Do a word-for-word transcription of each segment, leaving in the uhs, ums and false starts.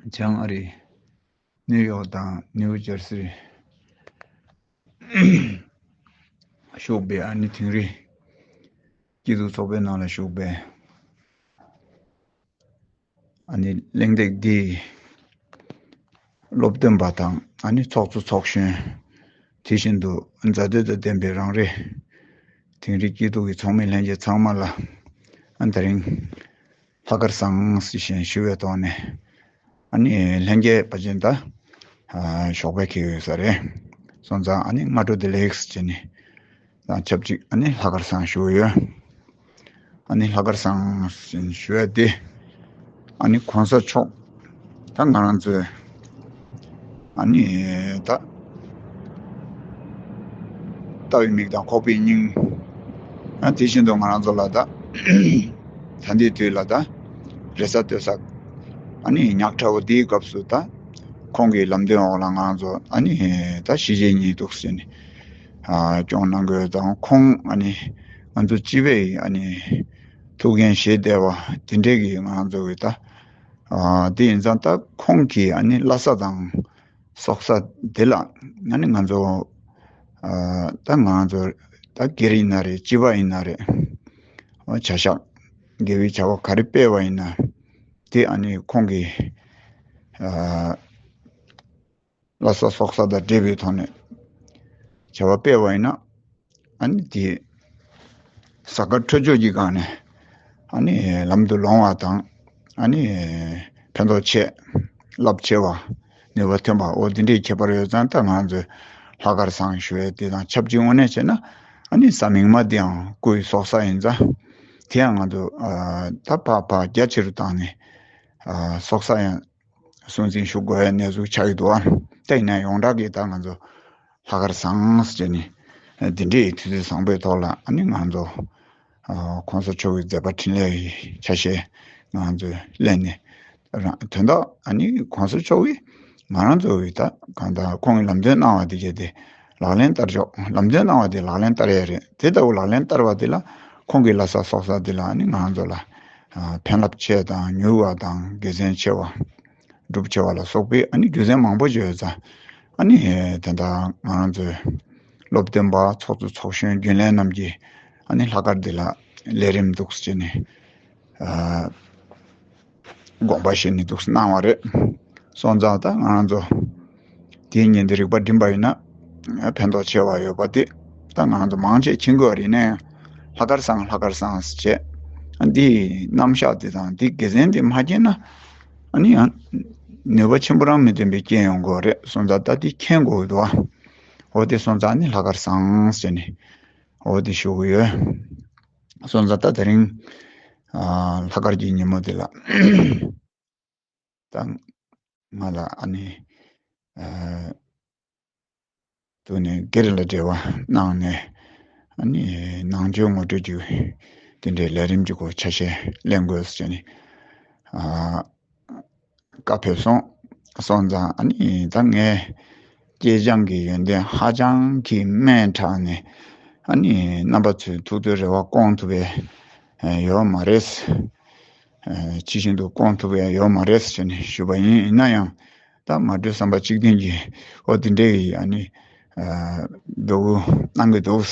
བྱང་ཨ་རི་ནིའུ་ཡོག་དང་ནིའུ་ཇར་སི་བཞུགས་པའི་ཨ་ནི་དིང་རི་སྐྱིད་སྡུག་ཚོགས་པའི་ནང་ལ་བཞུགས་པའི་ཨ་ནི་གླེང་སྟེགས་འདིའི་སློབ་སྟོན་པ་དང་ཨ་ནི་ཚོགས་གཙོ་ཚོགས་གཞོན། དེ་བཞིན་དུ་མཛའ་འདོད་དང་ལྡན་པའི་རང་རེ་དིང་རི་སྐྱིད་སྡུག་གི་ཚོགས་མི་ལྷན་རྒྱས་ཚང་མ་ལ་ཨ་ནི་དེ་རིང་ལྷག་དཀར་བཟང་ཞེས་ཞུ་བའི་ཐོག་ནས་ཨ་ནི་ལྷན་རྒྱས་པ་ཅན་ད་ཞོགས་པ་འཁེལ་ཡོད་ས་རེད། སོང་ཙང་ཨ་ནི་སྔ་དྲོ་བདེ་ལེགས་ཟེར་ནས་དང་ཆབས་ཅིག་ཨ་ནི་ལྷག་དཀར་བཟང་ཞུ་གི་ཡོད། ཨ་ནི་ལྷག་དཀར་བཟང་ཞེས་ཞུ་ཡ་དེ་ཨ་ནི་གོང་ས་མཆོག་ད་ང་རང་ཚོའི་ཨ་ནི་ད་ལྟ་བའི་མིག་དང་ཁོག་པའི་སྙིང་། ཨ་དེ་བཞིན་དུ་ང་རང་ཚོ་ལ་ད་ད་ལྟའི་དུས་ལ་ད་རེ་ས་ལྟོས་ས་ཨ་ནི་ཉག་ཕྲ་བོ་འདིའི་སྐབས་སུ་ད་ཁོང་གི་ལམ་སྟོན་འོག་ལ་ང་རང་ཚོ་ཨ་ནི་ད་གཞིས་བྱེས་གཉིས་འདུག་ཟེར་ནས་ཨ་སྐྱོང་གནང་དགོས་དང་ཁོང་ཨ་ནི་ང་ཚོ་སྤྱི་པའི་ཨ་ནི་ཐུགས་འགན་བཞེས་བསྡད་པ་དེ་འདྲས་ཀྱི་ང་རང་ཚོ་གི་ད་ཨ་དེ་ཡིན་ཙང་ད་ཁོང་གི་ཨ་ནི་བླ་གཟའ་དང་སྲོག་གཟའ་དེ་ལ་ཨ་ནི་ང་ཚོ་ཨ་ད་ང་ཚོ་ད་སྒེར་ཡིན་ན་རེད། སྤྱི་པ་ཡིན་ན་རེད། ཨ་བྱ་བཞག་དགེ་བའི་བྱ་བ་ག་རེ་སྤེལ་བ་ཡིན་ན་དེ་ཨ་ནི་ཁོང་གི་ཨ་བླ་གཟའ་སྲོག་གཟའ་དང་འབྲེལ་བའི་ཐོག་ནས་བྱ་བ་སྤེལ་བ་ཡིན་ན་ཨ་ནི་དེ་གཟའ་སྐར་འཕྲོད་སྦྱོར་གྱི་སྒང་ནས་ཨ་ནི་ལམ་དུ་ལོང་བ་དང་ཨ་ནི་ཕན་ཐོགས་ཆེ་རླབས་ཆེ་བ་ནུས་པ་ཐོན་པ་འོ་དེ་འདྲའི་ཁྱད་པར་ཡོད་ཙང་ད་ང་ཚོས་ལྷག་དཀར་བཟང་ཞུ་བའི་དེ་དང་ཆབས་ཅིག་དངོས་གནས་བྱས་ན་ཨ་ནི་གཟའ་མིག་དམར་དེའང་སྐུའི་སྲོག་གཟའ་ཡིན་ཙང་དེ་ཡང་ང་ཚོ་ད་ཕར་ཕར་རྒྱ་ཆེ་རུ་བཏང་ནས་སྲོག་གཟའ་ཡང་སྲུང་འཛིན་ཞུ་དགོས་ཡ་གནས་ཚུལ་ཆགས་ཀྱི་འདུག་ཨ། ད་ཡིན་ན་ཡོངས་གྲགས་ཀྱི་ད་ང་ཚོ་ལྷག་དཀར་བཟང་ཟེར་ནས་འདི་འདྲའི་དུས་ཚོད་བཟང་པོའི་ཐོག་ལ་ཨ་ནི་ང་ཚོ་གོང་ས་མཆོག་གི་མཛད་པ་འཕྲིན་ལས་ཀྱི་ཆ་ཤས་ང་ཚོས་ལེན་ནས་རང་དོན་དག་ཨ་ནི་གོང་ས་མཆོག་གིས་ང་རང་ཚོ་གི་ད་གང་ལྟར་ཁོང་གི་ལམ་སྟོན་གནང་བ་དེ་གས་དེ་ལག་ལེན་བསྟར་ཆོག་ལམ་སྟོན་གནང་བ་དེ་ལག་ལེན་བསྟར་ཡ་རེད། དེ་ལྟ་བུ་ལག་ལེན་བསྟར་བ་དེ་ལ་ཁོང་གི་བླ་གཟའ་སྲོག་གཟའ་དེ་ལ་ཨ་ནི་ང་རང་ཚོ་ལ་ཕན་རླབས་ཆེ་དང་མྱུར་བ་དང་དགེ་མཚན་ཆེ་བ། སྒྲུབ་བྱ་བ་ལ་སོགས་པའི་ཨ་ནི་རྒྱུ་མཚན་མང་པོ་ཅིག་ཡོད་ཙང་ཨ་ནི་དེ་འདྲ་ང་རང་ཚོའི་སློབ་སྟོན་པ་ཚོགས་གཙོ་ཚོགས་གཞོན་རྒྱུན་ལས་རྣམས་ཀྱིས་ཨ་ནི་ལྷག་དཀར་འདི་ལ་ལས་རིམ་འདུག་སེ་བྱས་ནས་ཨ་དགོངས་པ་བཞེས་ནས་འདུག་སེ་གནང་བ་རེད། སོང་ཙང་ད་ང་རང་ཚོ་དེའི་ཉིན་དེ་རིག་པ་སྒྲིམ་པ་ཡིན་ན་ཕན་ཐོགས་ཆེ་བ་ཡོད་པ་དེ་ད་ང་རང་ཚོ་མང་ཆེ་མཁྱེན་དགོས་པ་རེད། ཡིན་ན་ཡང་ལྷག་དཀར་བཟང་ལྷག་དཀར་བཟང་ཟེར་བྱས་ཨ་འདིའི་རྣམ་གཞག་དེ་དང་འདིའི་དགེ་མཚན་དེ་མ་མཁྱེན་ན། ཨ་ནི་ཡང་ནུས་པ་ཆེན་པོ་རང་མི་ལྡན་པའི་རྐྱེན་ཡོང་གི་རེད། སོང་ཙང་ད་འདི་མཁྱེན་དགོས་འདུག་ཨ། འོ་དེ་སོང་ཙང་ཨ་ནི་ལྷག་དཀར་བཟང་ཟེར་ནས་འོ་དེ་ཞུ་གི་ཡོད། སོང་ཙང་ད་དེ་རིང་ཨ་ལྷག་དཀར་གྱི་ཉིན་མོ་དེ་ལ་ད་ང་ལ་ཨ་ནི་ཨ་དུ་ནས་སྒེར་ལ་འབྲེལ་བ་གནང་ནས་ཨ་ནི་ནང་ཆོས་ངོ་སྤྲོད་ཀྱི་དེ་འདྲའི་ལས་རིམ་གྱི་སྐོར་ཆ་ཤས་ལེན་དགོས་ཟེར་ནས་ཨ་བཀའ་ཕེབས་སོང་། སོང་ཙང་ཨ་ནི་ད་ངས་སྐྱེས་སྦྱངས་ཀྱི་ཡོན་ཏན་ཧ་ཅང་གི་དམན་དྲགས་ནས་ཨ་ནི་རྣམ་པ་ཚོའི་ཐུགས་འདོད་རེ་བ་སྐོང་ཐུབ་པའི་ཡོད་མ་རེད། ཇི་བཞིན་དུ་སྐོང་ཐུབ་པའི་ཡོད་མ་རེད་ཟེར་ནས་ཞུས་པ་ཡིན། ཡིན་ན་ཡང་། ད་མ་གྲོས་བསམ་པ་གཅིག་མཐུན་གྱིས་ཨོ་དེ་འདྲའི་ཨ་ནི་འདུག་གནང་གི་འདུག་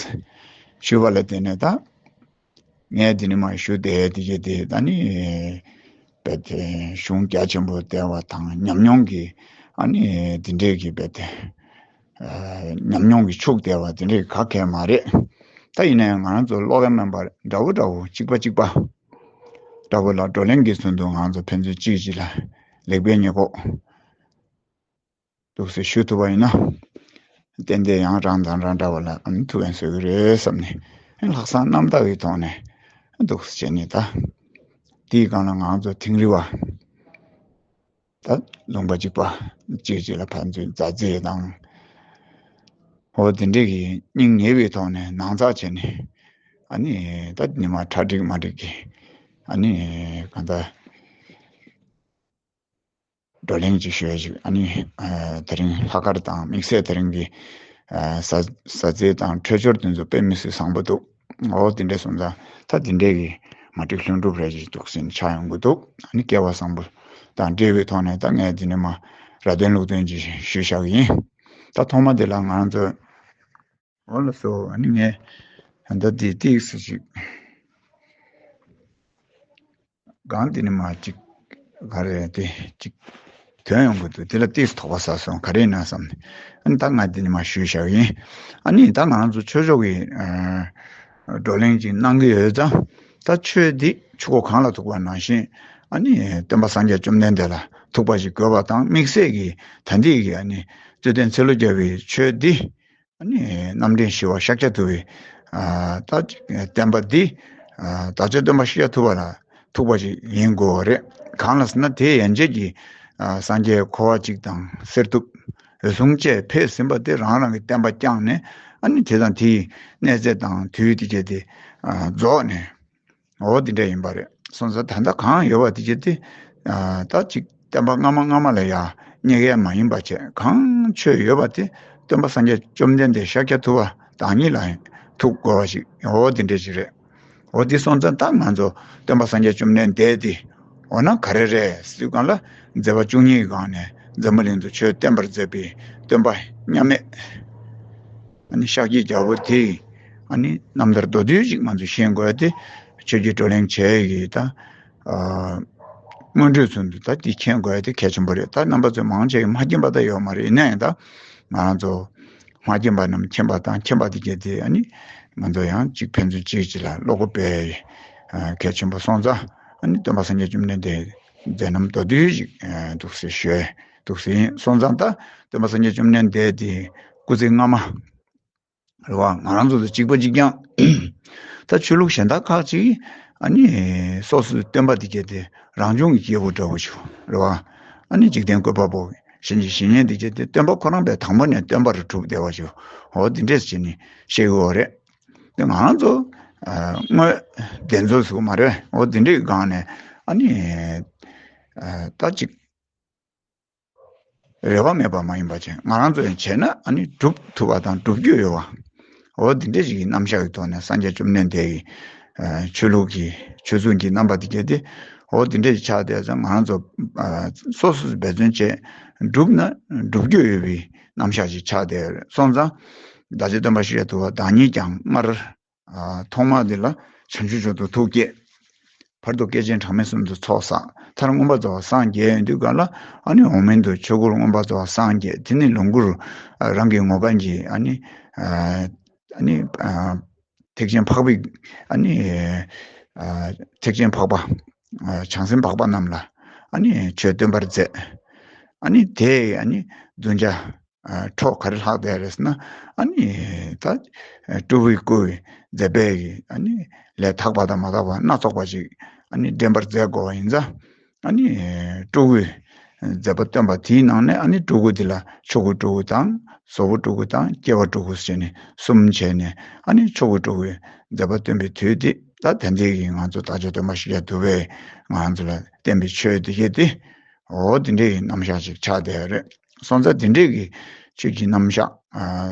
ཞུས་པ་ལ་བརྟེན་ནས་ད་ངས་འདི་ནས་མར་ཞུ་བསྡད་དེ་གས་དེ་ད་ནི་རྦད་དེ་གཞུང་རྒྱ་ཆེན་པོ་བསྡད་པ་དང་ཉམས་མྱོང་གི་ཨ་ནི་དེ་འདྲའི་གི་རྦད་དེ་ཉམས་མྱོང་གི་ཕྱུག་བསྡད་པ་དེ་འདྲའི་ག་གལ་མ་རེད། ད་ཡིན་ན་ཡང་ང་རང་ཚོ་ཀློག་མཁན་མིན་པར་འདྲ་བོ་འདྲ་བོ་གཅིག་པ་གཅིག་པ། ལྟ་བུ་ལ་བགྲོ་གླེང་གི་ཚུལ་དུ་ང་ཚོ་ཕན་ཚུན་གཅིག་གཅིག་ལ་ལེགས་སྤེལ་ཉེས་འགོག་འདུག་སེ་ཞུ་ཐུབ་པ་ཡིན་ན། ཏན་ཏན་ཡང་རང་དང་རང་འདྲ་བ་ལ་ཐུགས་ཕན་གསོས་ཀྱི་རེད་བསམ་ནས་ལྷག་བསམ་རྣམ་དག་གི་ཐོག་ནས་འདུག་སེ་བྱས་ནས་ད། དེའི་སྒང་ལ་ང་ཚོ་དིང་རི་བ་ད་ལུང་པ་གཅིག་པ་གཅིག་གཅིག་ལ་ཕན་ཚུན་མཛའ་བརྩེ་དང་། འོ་དེ་འདྲས་ཀྱི་སྙིང་ཉེ་བའི་ཐོག་ནས་ནང་ཚགས་བྱས་ནས་ཨ་ནི་ད་ཉི་མ་གྲ་སྒྲིག་མ་སྒྲིག་གི་ཨ་ནི་གང་ལྟར། བགྲོ་གླེང་ཅིག་ཞུ་ཡ་ཅིག་ཨ་ནི་ཨ་དེ་རིང་ལྷག་དཀར་དང་དམིགས་བསལ་དེ་རིང་གི་ཨ་ས་ས་རྩལ་དང་འཕྲོད་སྦྱོར་དེ་ཚོ་དཔེ་མི་སྲིད་བཟང་པོ་འདུག་འོ་དེ་འདྲས་སོང་ཙང་ད་དེ་འདྲས་ཀྱི་མ་འགྲིག་ལྷུན་གྲུབ་རེ་ཅིག་འདུག་ཟིན་ཆགས་ཡོང་གི་འདུག་ཨ་ནི་སྐལ་བ་བཟང་པོ་ དང་འབྲེལ་བའི་ཐོག་ནས་ད་ངས་འདི་ནས་མ་ར་དོན་ལུགས་དོན་ཅིག་ཞུས་བཞག་གི་ཡིན། ད་ཐོག་མ་འདི་ལ་ང་རང་ཚོ། འོ་ལགས་སོ། ཨ་ནི་ངས་ད་ལྟ་འདི་ཏིག་ཙམ་ཅིག་སྒང་འདི་ནས་མ་ཅིག་ག་རེ་དེ་ཅིག་ཐོན་ཡོང་གི་འདུག་དེ་ལ་ཏིག་ཙམ་དོགས་པ་ཟ་སོང་། ག་རེ་ཡིན་ན་བསམ་ནས། ཨ་ནི་ད་ང་འདི་ནས་མ་ཞུས་བཞག་ཡིན། ཨ་ནི་ད་ང་རང་ཚོ་ཆོས་ཕྱོགས་ཀྱི་ཨ་བགྲོ་གླེང་ཅིག་གནང་གི་ཡོད་ཙང་། ད་ཆོས་འདི་ཆུ་འགོ་གངས་ལ་ཐུག་པ་ནང་བཞིན། ཨ་ནི་སྟོན་པ་སངས་རྒྱས་བཅོམ་ལྡན་འདས་ལ་ཐུག་པ་ཞིག་དགོས་པ་དང་། དམིགས་བསལ་གྱི་ད་ལྟའི་གི་ཨ་ནི་རྩོད་ལྡན་ཚེ་ལོ་བརྒྱ་པའི་ཆོས་འདི། ཨ་ནི་རྣམ་འདྲེན་ཞི་བ་ཤཱཀྱ་ཐུབ་པའི་ཨ་ད་བསྟན་པ་འདི་ཨ་བདག་ཅག་སྟོན་པ་ཤཱཀྱ་ཐུབ་པ་ལ་ཐུག་པ་ཞིག་ཡིན་དགོས་པ་རེད། གང་ལ་ཟེར་ན། དེ་ཡན་ཆད་ཀྱི་ཨ་སངས་རྒྱས་འཁོར་བ་གཅིག་དང་གསེར་ཐུབ་འོད་སྲུང་བཅས་ཕེབས་ཟིན་པ་དེ་རང་རང་གི་བསྟན་པ་བསྐྱངས་ནས། ཨ་ནི་དེ་དང་དེའི་གནས་ཚད་དང་དུས་དེ་གྱད་དེ་ཨ་རྫོགས་ནས། འོ་དེ་འདྲ་ཡིན་པ་རེད། སོང་ཙང་ད་ལྟ་གང་ཡོད་པ་དེ་གྱད་དེ་ཨ་ད་ཅིག་བསྟན་པ་སྔ་མ་སྔ་མ་ལ་ཡ་སྙེག་ཡ་མ་ཡིན་པ་བྱས། གང་ཆོས་ཡོད་པ་དེ་སྟོན་པ་སངས་རྒྱས་བཅོམ་ལྡན་འདས་ཤཱཀྱ་ཐུབ་པ་བདག་ཉིད་ལ་ཐུག་དགོས་པ་ཞིག་འོ་དེ་འདྲ་ཞིག་རེད། འོ་དེ་སོང་ཙང་ད་ང་ཚོ་སྟོན་པ་སངས་རྒྱས་བཅོམ་ལྡན་འདས་དེ་འོ་ན་ག་རེ་རེད་ཟེར་དུས་སྒང་ལ། མཛད་པ་བཅུ་གཉིས་སྒང་ནས་འཛམ་བུ་གླིང་དུ་ཆོས་བསྟན་པར་མཛད་པའི་སྟོན་པ་མཉམ་མེད། ཨ་ནི་ཤཱཀྱའི་རྒྱལ་པོ་དེ་ཨ་ནི་རྣམ་ཐར་མདོར་བསྡུས་ཤིག་ང་ཚོས་ཤེས་དགོས་ཏེ། ཆོས་ཀྱི་བགྲོ་གླེང་བྱས་ཡི་ད་ཨ་སྔོན་འགྲོའི་ཚུལ་དུ་ད་འདི་མཁྱེན་དགོས་ཏེ་གལ་ཆེན་པོ་རེད། ད་རྣམ་པ་ཚོས་མང་ཆེ་གིས་མ་མཁྱེན་པ་ད་ཡོད་མ་རེད། ཡིན་ན་ཡང་ད་ང་རང་ཚོ་མ་མཁྱེན་པ་རྣམས་མཁྱེན་པ་དང་། མཁྱེན་པ་དེ་གྱད་དེ་ཨ་ནི་ང་ཚོ་ཡང་གཅིག་ཕན་ཚུན་གཅིག་གཅིག་ལ་བློ་སྒོ་སྤེལ་ཡ་གལ་ཆེན་པོ་སོང་ཙང་། ཨ་ནི་སྟོན་པ་སངས་རྒྱས་བཅོམ་ལྡན་འདས་མཛད་རྣམ་མདོར་བསྡུས་ཤིག་འདུག་སེ་ཞུས་འདུག་སེ་ཡིན། སོང་ཙང་ད་སྟོན་པ་སངས་རྒྱས་བཅོམ་ལྡན་འདས་དེ་སྐུ་ཚེ་སྔ་མ་རེད་བ། ང་རང་ཚོ་དང་གཅིག་པ་གཅིག་རྐྱང་། ད་ཆོས་ལུགས་གཞན་དག་ཁག་ཅིག་ཨ་ནི་སོ་སོའི་སྟོན་པ་དེ་གྱད་དེ་རང་བྱུང་གི་སྐྱེས་བུ་འདྲ་བོ་ཞིག་རེད་བ། ཨ་ནི་འཇིག་རྟེན་བཀོད་པ་པོ་གཞན་གྱི་བཤེས་གཉེན་དེ་གྱད་དེ་སྟོན་པ་ཁོ་རང་པས་དང་པོ་ནས་སྟོན་པར་གྲུབ་བསྡད་པ་ཞིག་འོ་དེ་འདྲས་བྱས་ནས་བཤད་ཀྱི་ཡོད་རེད། དེ་ང་རང་ཚོ་ཨ་དངོས་བདེན་འཚོལ་ཟེར་གྱི་མ་རེད། འོ་དེ་འདྲའི་སྒང་ནས་ཨ་ནི་ཨ་ད་ཅིག་རེ་བ་མེད་པ་མ་ཡིན་པ་བྱས། ང་རང་ཚོ་ཡང་བྱས་ན་ཨ་ནི་སྒྲུབ་ཐུབ་པ་དང་སྒྲུབ་རྒྱུ་ཡོད་པ། འོ་དེ་འདྲ་ཞིག་གི་རྣམ་གཞག་གི་ཐོག་ནས་སངས་རྒྱས་བཅོམ་ལྡན་འདས་ཀྱི་ཨ་ཆོས་ལུགས་ཀྱི་ཆོས་ཚུལ་གྱི་རྣམ་པ་དེ་གྱད་དེ་འོ་དེ་འདྲ་ཞིག་ཆགས་བསྡད་ཙང་། ང་རང་ཚོ་ཨ་སོ་སོས་འབད་བརྩོན་བྱས་སྒྲུབ་ན་སྒྲུབ་རྒྱུ་ཡོད་པའི་རྣམ་གཞག་ཅིག་ཆགས་བསྡད་སོང་ཙང་། བདག་ཅག་སྟོན་པ་ཤཱཀྱ་ཐུབ་པ་བདག་ཉིད་ཀྱང་སྔར་ཨ་ཐོག་མ་འདི་ལ་བྱང་ཆུབ་མཆོག་ཏུ་ཐུགས་བསྐྱེད། བར་དུ་བསྐལ་ཆེན་གྲངས་མེད་གསུམ་དུ་ཚོགས་བསགས། མཐར་མངོན་པར་རྫོགས་པར་སངས་རྒྱས་ཡོང་དུས་སྒང་ལ། ཨ་ནི་འོག་མིན་དུ་ཆོས་སྐུར་མངོན་པར་རྫོགས་པར་སངས་རྒྱས། དེ་ནས་ལོངས་སྐུར་ཨ་རང་གི་ངོ་མཁན་གྱི་ཨ་ནི་ཨ་ཨ་ནི་ཨ་ཐེག་ཆེན་འཕགས་པའི་ཨ་ནི་ཨ་ཐེག་ཆེན་འཕགས་པ་ཨ་བྱང་སེམས་འཕགས་པ་རྣམས་ལ་ཨ་ནི་ཆོས་སྟོན་པར་མཛད། ཨ་ནི་དེ་ཨ་ནི་བདུན་བརྒྱ་ཨ་འཕྲོ་ག་རེ་ལྷག་བསྡད་རེད་ཟེར་ན། ཨ་ནི་ད་སྤྲུལ་པའི་སྐུ་མཛད་པའི་ཨ་ནི་ལས་དག་པ་དང་མ་དག་པ་སྣ་ཚོགས་པ་ཞིག་ཨ་ནི་འདྲེན་པར་མཛད་དགོས་པ་ཡིན་ཙང་། ཨ་ནི་སྤྲུལ་སྐུའི་མཛད་པ་སྟོན་པ་དེའི་ནང་ནས་ཨ་ནི་སྤྲུལ་སྐུ་འདི་ལ་མཆོག་གི་སྤྲུལ་སྐུ་དང་། བཟོ་བོ་སྤྲུལ་སྐུ་དང་། སྐྱེ་བ་སྤྲུལ་སྐུ་ཟེར་ནས་གསུམ་བྱས་ནས། ཨ་ནི་མཆོག་གི་སྤྲུལ་སྐུའི་མཛད་པ་སྟོན་པའི་དུས་དེ། ད་ད་ལྟའི་གི་ང་ཚོ་བདག་ཅག་སྟོན་པ་ཤཱཀྱ་ཐུབ་པས་ང་ཚོ་ལ་བསྟན་པའི་ཆོས་དེ་གྱད་དེ། འོ་དེ་འདྲའི་རྣམ་གཞག་ཅིག་ཆགས་བསྡད་ཡོད་རེད། སོང་ཙང་དེ་འདྲའི་གི་ཆོས་ཀྱི་རྣམ་གཞག་ཨ་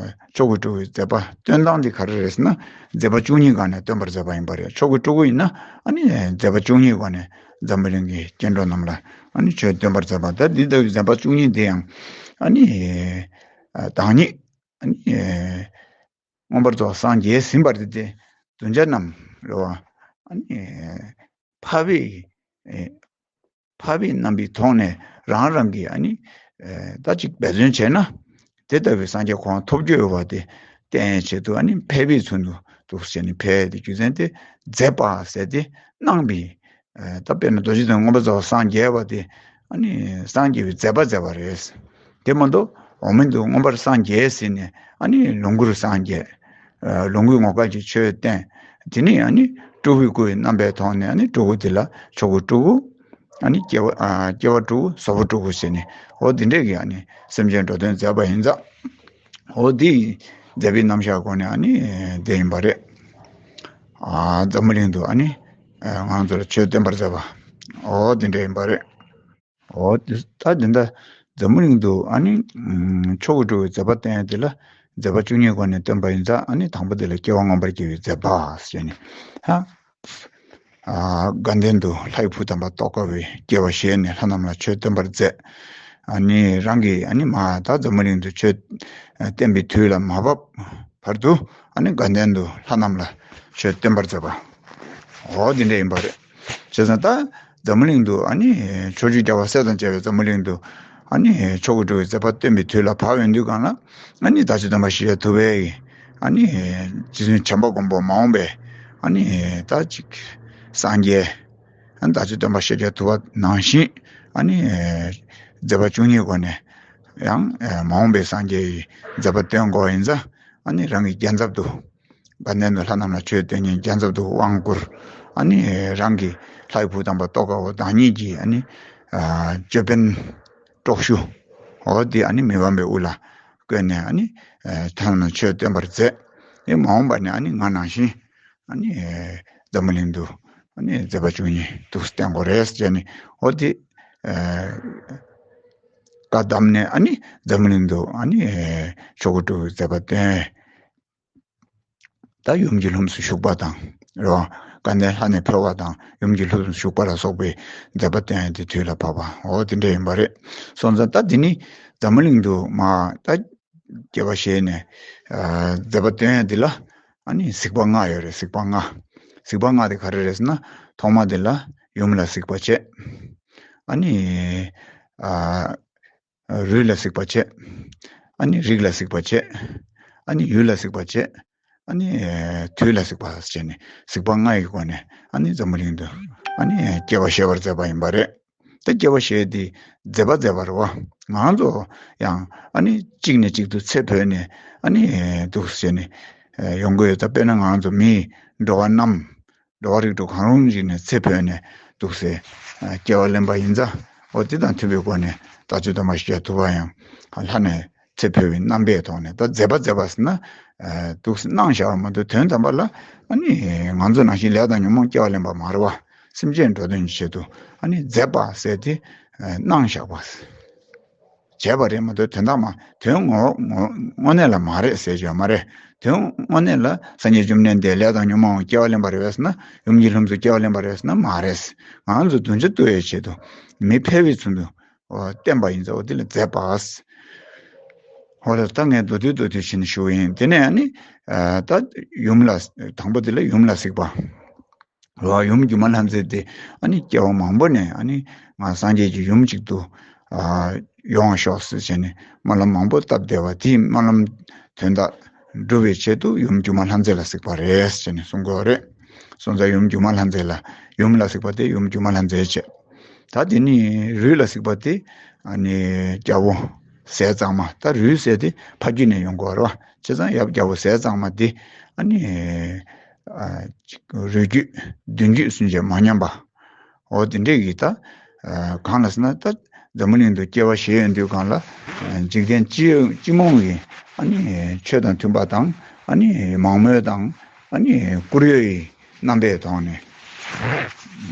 མཆོག་གི་སྤྲུལ་སྐུའི་མཛད་པ་སྟོན་སྟངས་དེ་ག་རེ་རེད་ཟེར་ན། མཛད་པ་བཅུ་གཉིས་སྒང་ནས་སྟོན་པར་མཛད་པ་ཡིན་པ་རེད། མཆོག་གི་སྤྲུལ་སྐུ་ཡིན་ན་ཨ་ནི་མཛད་པ་བཅུ་གཉིས་སྒང་ནས་འཛམ་བུ་གླིང་གི་སྐྱེ་འགྲོ་རྣམས་ལ་ཨ་ནི་ཆོས་སྟོན་པར་མཛད་པ། ད་འདི་ལྟ་བུའི་མཛད་པ་བཅུ་གཉིས་དེ་ཡང་ཨ་ནི་ཨ་བདག་ཉིད་ཨ་ནི་ཨ་མངོན་པར་རྫོགས་སངས་རྒྱས་ཟིན་པ་དེ་དེ་བདུན་བརྒྱ་རྣམས་རེད་བ། ཨ་ནི་འཕགས་པའི་ཨེ་འཕགས་པའི་རྣམ་པའི་ཐོག་ནས་རང་རང་གིས་ཨ་ནི་ཨེ་ད་ཅིག་འབད་བརྩོན་བྱས་ན། དེ་ལྟ་བུའི་སངས་རྒྱས་གོ་འཕང་ཐོབ་རྒྱུ་ཡོད་པ་དེ་བསྟན་ཆེད་དུ། ཨ་ནི་ཕལ་པའི་ཚུལ་དུ་འདུག་ཟེར་ནས་ཕལ་དེ་རྒྱུ་མཚན་དེ་མཛད་པ་ཟེར་དེ་གནང་བའི། ཨེ་ད་དཔེར་ན་རྡོ་རྗེ་གདན་མངོན་པར་རྫོགས་པར་སངས་རྒྱས་པ་དེ་ཨ་ནི་སངས་རྒྱས་པའི་མཛད་པ་མཛད་པ་རེད། དེ་མ་གཏོགས་འོག་མིན་དུ་མངོན་པར་སངས་རྒྱས་ཟེར་ནས་ཨ་ནི་ལོངས་སྐུར་སངས་རྒྱས། ཨ་ལོངས་སྐུའི་ངོ་སྐལ་གྱི་ཆོས་བསྟན། དེ་ནས་ཨ་ནི་སྤྲུལ་པའི་སྐུའི་རྣམ་པའི་ཐོག་ནས་ཨ་ནི་སྤྲུལ་སྐུ་དེ་ལ་མཆོག་གི་སྤྲུལ་སྐུ། ཨ་ནི་སྐྱེ་བ་ཨ་སྐྱེ་བ་སྤྲུལ་སྐུ། བཟོ་བོ་སྤྲུལ་སྐུ་ཟེར་ནས། འོ་དེ་འདྲས་ཀྱི་ཨ་ནི་སེམས་ཅན་འགྲོ་དོན་མཛད་པ་ཡིན་ཙང་། འོ་དེ་མཛད་པའི་རྣམ་གཞག་སྒོ་ནས་ཨ་ནི་དེ་ཡིན་པ་རེད། ཨ་འཛམ་བུ་གླིང་དུ་ཨ་ནི་ཨ་ང་ཚོ་ལ་ཆོས་སྟོན་པར་མཛད་པ། འོ་དེ་འདྲས་ཡིན་པ་རེད། འོ་དེ་ད་དེ་འདྲ་འཛམ་བུ་གླིང་དུ་ཨ་ནི་ཨམ་མཆོག་གི་སྤྲུལ་སྐུའི་མཛད་པ་བསྟན་ཡ་དེ་ལ་མཛད་པ་བཅུ་གཉིས་སྒོ་ནས་སྟོན་པ་ཡིན་ཙང་། ཨ་ནི་དང་པོ་དེ་ལ་སྐྱེ་བ་མངོན་པར་སྐྱེ་བའི་མཛད་པ་ཟེར་ནས། ཧ། དགའ་ལྡན་དུ་ལྷའི་བུ་དམ་པ་ཏོག་དཀར་བའི་སྐྱེ་བ་བཞེས་ནས་ལྷ་རྣམས་ལ་ཆོས་སྟོན་པར་མཛད། ཨ་ནི་རང་གིས་ཨ་ནི་མ་ད་འཛམ་བུ་གླིང་དུ་ཆོས་བསྟན་པའི་དུས་ལ་མ་བབ་བར་དུ་ཨ་ནི་དགའ་ལྡན་དུ་ལྷ་རྣམས་ལ་ཆོས་སྟོན་པར་མཛད་པ། འོ་འདི་འདྲ་ཡིན་པ་རེད། བྱས་ཙང་ད་འཛམ་བུ་གླིང་དུ་ཨ་ནི་ཕྱོགས་བཅུའི་རྒྱལ་བ་སྲས་དང་བཅས་པའི་འཛམ་བུ་གླིང་དུ་ཨ་ནི་མཆོག་གི་སྤྲུལ་པའི་མཛད་པ་སྟོན་པའི་དུས་ལ་བབ་ཡོང་དུས་སྒང་ལ་ཨ་ནི་ད་ཅི་དམ་པ་ཤཱཀྱ་ཐུབ་པས་ཨ་ནི་རྗེ་བཙུན་བྱམས་པ་མགོན་པོ་མ་འོངས་པའི་ཨ་ནི་ད་ཅིག་སངས་རྒྱས་ཨ་ནི་ད་ཅི་དམ་པ་ཤཱཀྱ་ཐུབ་པ་ནང་བཞིན་ཨ་ནི་མཛད་པ་བཅུ་གཉིས་སྒོ་ནས་ཡང་མ་འོངས་པའི་སངས་རྒྱས་ཀྱི་མཛད་པ་སྟོན་དགོས་ཡིན་ཙང་ཨ་ནི་རང་གི་རྒྱལ་ཚབ་ཏུ། དགའ་ལྡན་དུ་ལྷ་རྣམས་ལ་ཆོས་སྟོན་མཁན་རྒྱལ་ཚབ་ཏུ་དབང་བསྐུར། ཨ་ནི་རང་གི་ལྷའི་བུ་དམ་པ་ཏོག་དཀར་པོ་བདག་ཉིད་ཀྱིས་ཨ་ནི་ཨ་ཅོད་པན་དཀྲོག་ཞུ། འོ་དེ་ཨ་ནི་མི་ཕམ་པའི་དབུ་ལ་བཀོད་ནས་ཨ་ནི་ཨ་ལྷ་རྣམས་ལ་ཆོས་སྟོན་པར་མཛད། ཨེ་མ་འོངས་པ་ནས་ཨ་ནི་ང་ནང་བཞིན་ཨ་ནི་ཨ་འཛམ་བུ་གླིང་དུ་ཨ་ནི་མཛད་པ་བཅུ་གཉིས་འདུག་སེ་བསྟན་དགོས་རེད་ཟེར་ནས་འོ་དེ་ཨ་བཀའ་གདམས་ནས་ཨ་ནི་འཛམ་བུ་གླིང་དུ་ཨ་ནི་ཨ་མཆོག་གི་སྤྲུལ་པའི་མཛད་པ་སྟོན། ད་ཡུམ་གྱི་ལྷུམས་སུ་ཞུགས་པ་དང་། རེད་བ། དགའ་ལྡན་ལྷ་ནས་འཕོ་བ་དང་ཡུམ་གྱི་ལྷུམས་སུ་ཞུགས་པ་ལ་སོགས་པའི་མཛད་པ་སྟོན་ཡ་དེ་དུས་ལ་བབ་པ་འོ་དེ་འདྲ་ཡིན་པ་རེད། སོང་ཙང་ད་འདི་ནི་འཛམ་བུ་གླིང་དུ་མ་ད་སྐྱེ་བ་བཞེས་ནས་ཨ་མཛད་པ་སྟོན་ཡ་འདི་ལ་ཨ་ནི་གཟིགས་པ་ལྔ་ཡོད་རེད། གཟིགས་པ་ལྔ། གཟིགས་པ་ལྔ་དེ་ག་རེ་རེད་ཟེར་ན་ཐོག་མ་དེ་ལ་ཡུམ་ལ་གཟིགས་པ་བྱས། ཨ་ནི་ཨ། རུས་ལ་གཟིགས་པ་བྱས། ཨ་ནི་རིགས་ལ་གཟིགས་པ་བྱས། ཨ་ནི་ཡུལ་ལ་གཟིགས་པ་བྱས། ཨ་ནི་དུས་ལ་གཟིགས་པ་བྱས་ནས་གཟིགས་པ་ལྔ་ཡི་སྒོ་ནས་ཨ་ནི་འཛམ་བུ་གླིང་དུ་ཨ་ནི་སྐྱེ་བ་བཞེས་པར་མཛད་པ་ཡིན་པ་རེད། ད་སྐྱེ་བ་བཞེས་དེ་མཛད་པ་མཛད་པ་རེད་བ། ང་ཚོ་ཡང་ཨ་ནི་གཅིག་ནས་གཅིག་ཏུ་ཚེ་འཕོས་ནས་ཨ་ནི་འདུག་བྱས་ནས་ཡོང་གི་ཡོད། ད་དཔེར་ན་ང་ཚོ་མིའི་འགྲོ་བ་རྣམས། འགྲོ་བ་རིགས་དྲུག་གང་རུང་ཞིག་ནས་ཚེ་འཕོས་ནས་འདུག་སེ་སྐྱེ་བ་ལེན་པ་ཡིན་ཙང་འོ་དེ་དང་མཐུན་པའི་སྒོ་ནས་ད་ཅི་དམ་པ་ཤཱཀྱ་ཐུབ་པ་ཡང་ལྷ་ནས་ཚེ་འཕོས་པའི་རྣམ་པའི་ཐོག་ནས་ད་མཛད་པ་མཛད་པ་ཟེར་ན་འདུག་སེ་གནང་བཞག་པ་མ་གཏོགས་དོན་དམ་པ་ལ་ཨ་ནི་ང་ཚོ་ནང་བཞིན་ལས་དང་ཉོན་མོངས་སྐྱེ་བ་ལེན་པ་མ་རེད་བ། སེམས་ཅན་འགྲོ་དོན་གྱི་ཆེད་དུ་ཨ་ནི་མཛད་པ་ཟེར་དེ་གནང་བཞག་པ། བྱས་པ་རེད་མ་གཏོགས་དོན་དག་མ་དོན་ངོ་ངོ་དངོས་གནས་ལ་མ་རེད་ཟེར་གྱི་ཡོད་མ་རེད། དོན་དངོས་གནས་ལ་སངས་རྒྱས་བཅོམ་ལྡན་འདས་ལས་དང་ཉོན་མོངས་སྐྱེ་བ་ལེན་པ་རེད་པས་ཟེར་ན་ཡུམ་གྱི་ལྷུམས་སུ་སྐྱེ་བ་ལེན་པ་རེད་ཟེར་ན་མ་རེད། ང་ཚོ་གདུལ་བྱ་གཏུགས་པའི་ཆེད་དུ་མི་ཕལ་བའི་ཚུལ་དུ་བསྟན་པ་ཡིན་ཙང་འོ་དེ་ལ་མཛད་པ། འོ་ལ་ད་ངས་མདོར་བསྡུས་མདོར་བསྡུས་བྱས་ནས་ཞུ་བ་ཡིན། དེ་ནས་ཨ་ནི་ད་ཡུམ་ལ་དང་པོ་དེ་ལ་ཡུམ་ལ་གཟིགས་པ། རེད་བ། ཡུམ་སྒྱུ་མ་ལྷ་མཛེས་དེ་ཨ་ནི་སྐྱེ་བ་མང་པོ་ནས་ཨ་ནི་ང་སངས་རྒྱས་ཀྱི་ཡུམ་གཅིག་ཏུ་ཨ་ཡོང་བ་ཤོག་ཟེར་བྱས་ནས་སྨོན་ལམ་མང་པོ་བཏབ་བསྡད་པ་དེའི་སྨོན་ལམ་དོན་དག་འགྲུབ་པའི་ཆེད་དུ་ཡུམ་སྒྱུ་མ་ལྷ་མཛེས་ལ་གཟིགས་པ་རེད་ཟེར་ནས་གསུང་གི་ཡོད་རེད། སོང་ཙང་ཡུམ་སྒྱུ་མ་ལྷ་མཛེས་ལ་ཡུམ་ལ་གཟིགས་པ་དེ་ཡུམ་སྒྱུ་མ་ལྷ་མཛེས་བྱས། ད་དེ་ནི་རུས་ལ་གཟིགས་པ་དེ་ཨ་ནི་རྒྱལ་པོ་ཟས་གཙང་མ། ད་རུས་ཟེར་དེ་ཕ་རྒྱུད་ནས་ཡོང་གི་ཡོད་རེད་བ། བྱས་ཙང་ཡབ་རྒྱལ་པོ་ཟས་གཙང་མ་དེ་ཨ་ནི། ཨ་ཅིག་རུས་རྒྱུད་མདུན་རྒྱུད་སུན་འབྱིན་མ་ཉམས་པ། འོ་དེ་འདྲས་ཀྱི་ད་ཨ་གང་ལ་ཟེར་ན་ད་འཛམ་བུ་གླིང་དུ་སྐྱེ་བ་བཞེས་ཡོང་དུས་སྒང་ལ་ཨ་འཇིག་རྟེན་སྤྱི་སྤྱི་རྨོངས་ཀྱི་ཨ་ནི་ཆོས་དང་མཐུན་པ་དང་ཨ་ནི་མང་མོས་དང་ཨ་ནི་བཀུར་འོས་ཀྱི་རྣམ་པའི་ཐོག་ནས།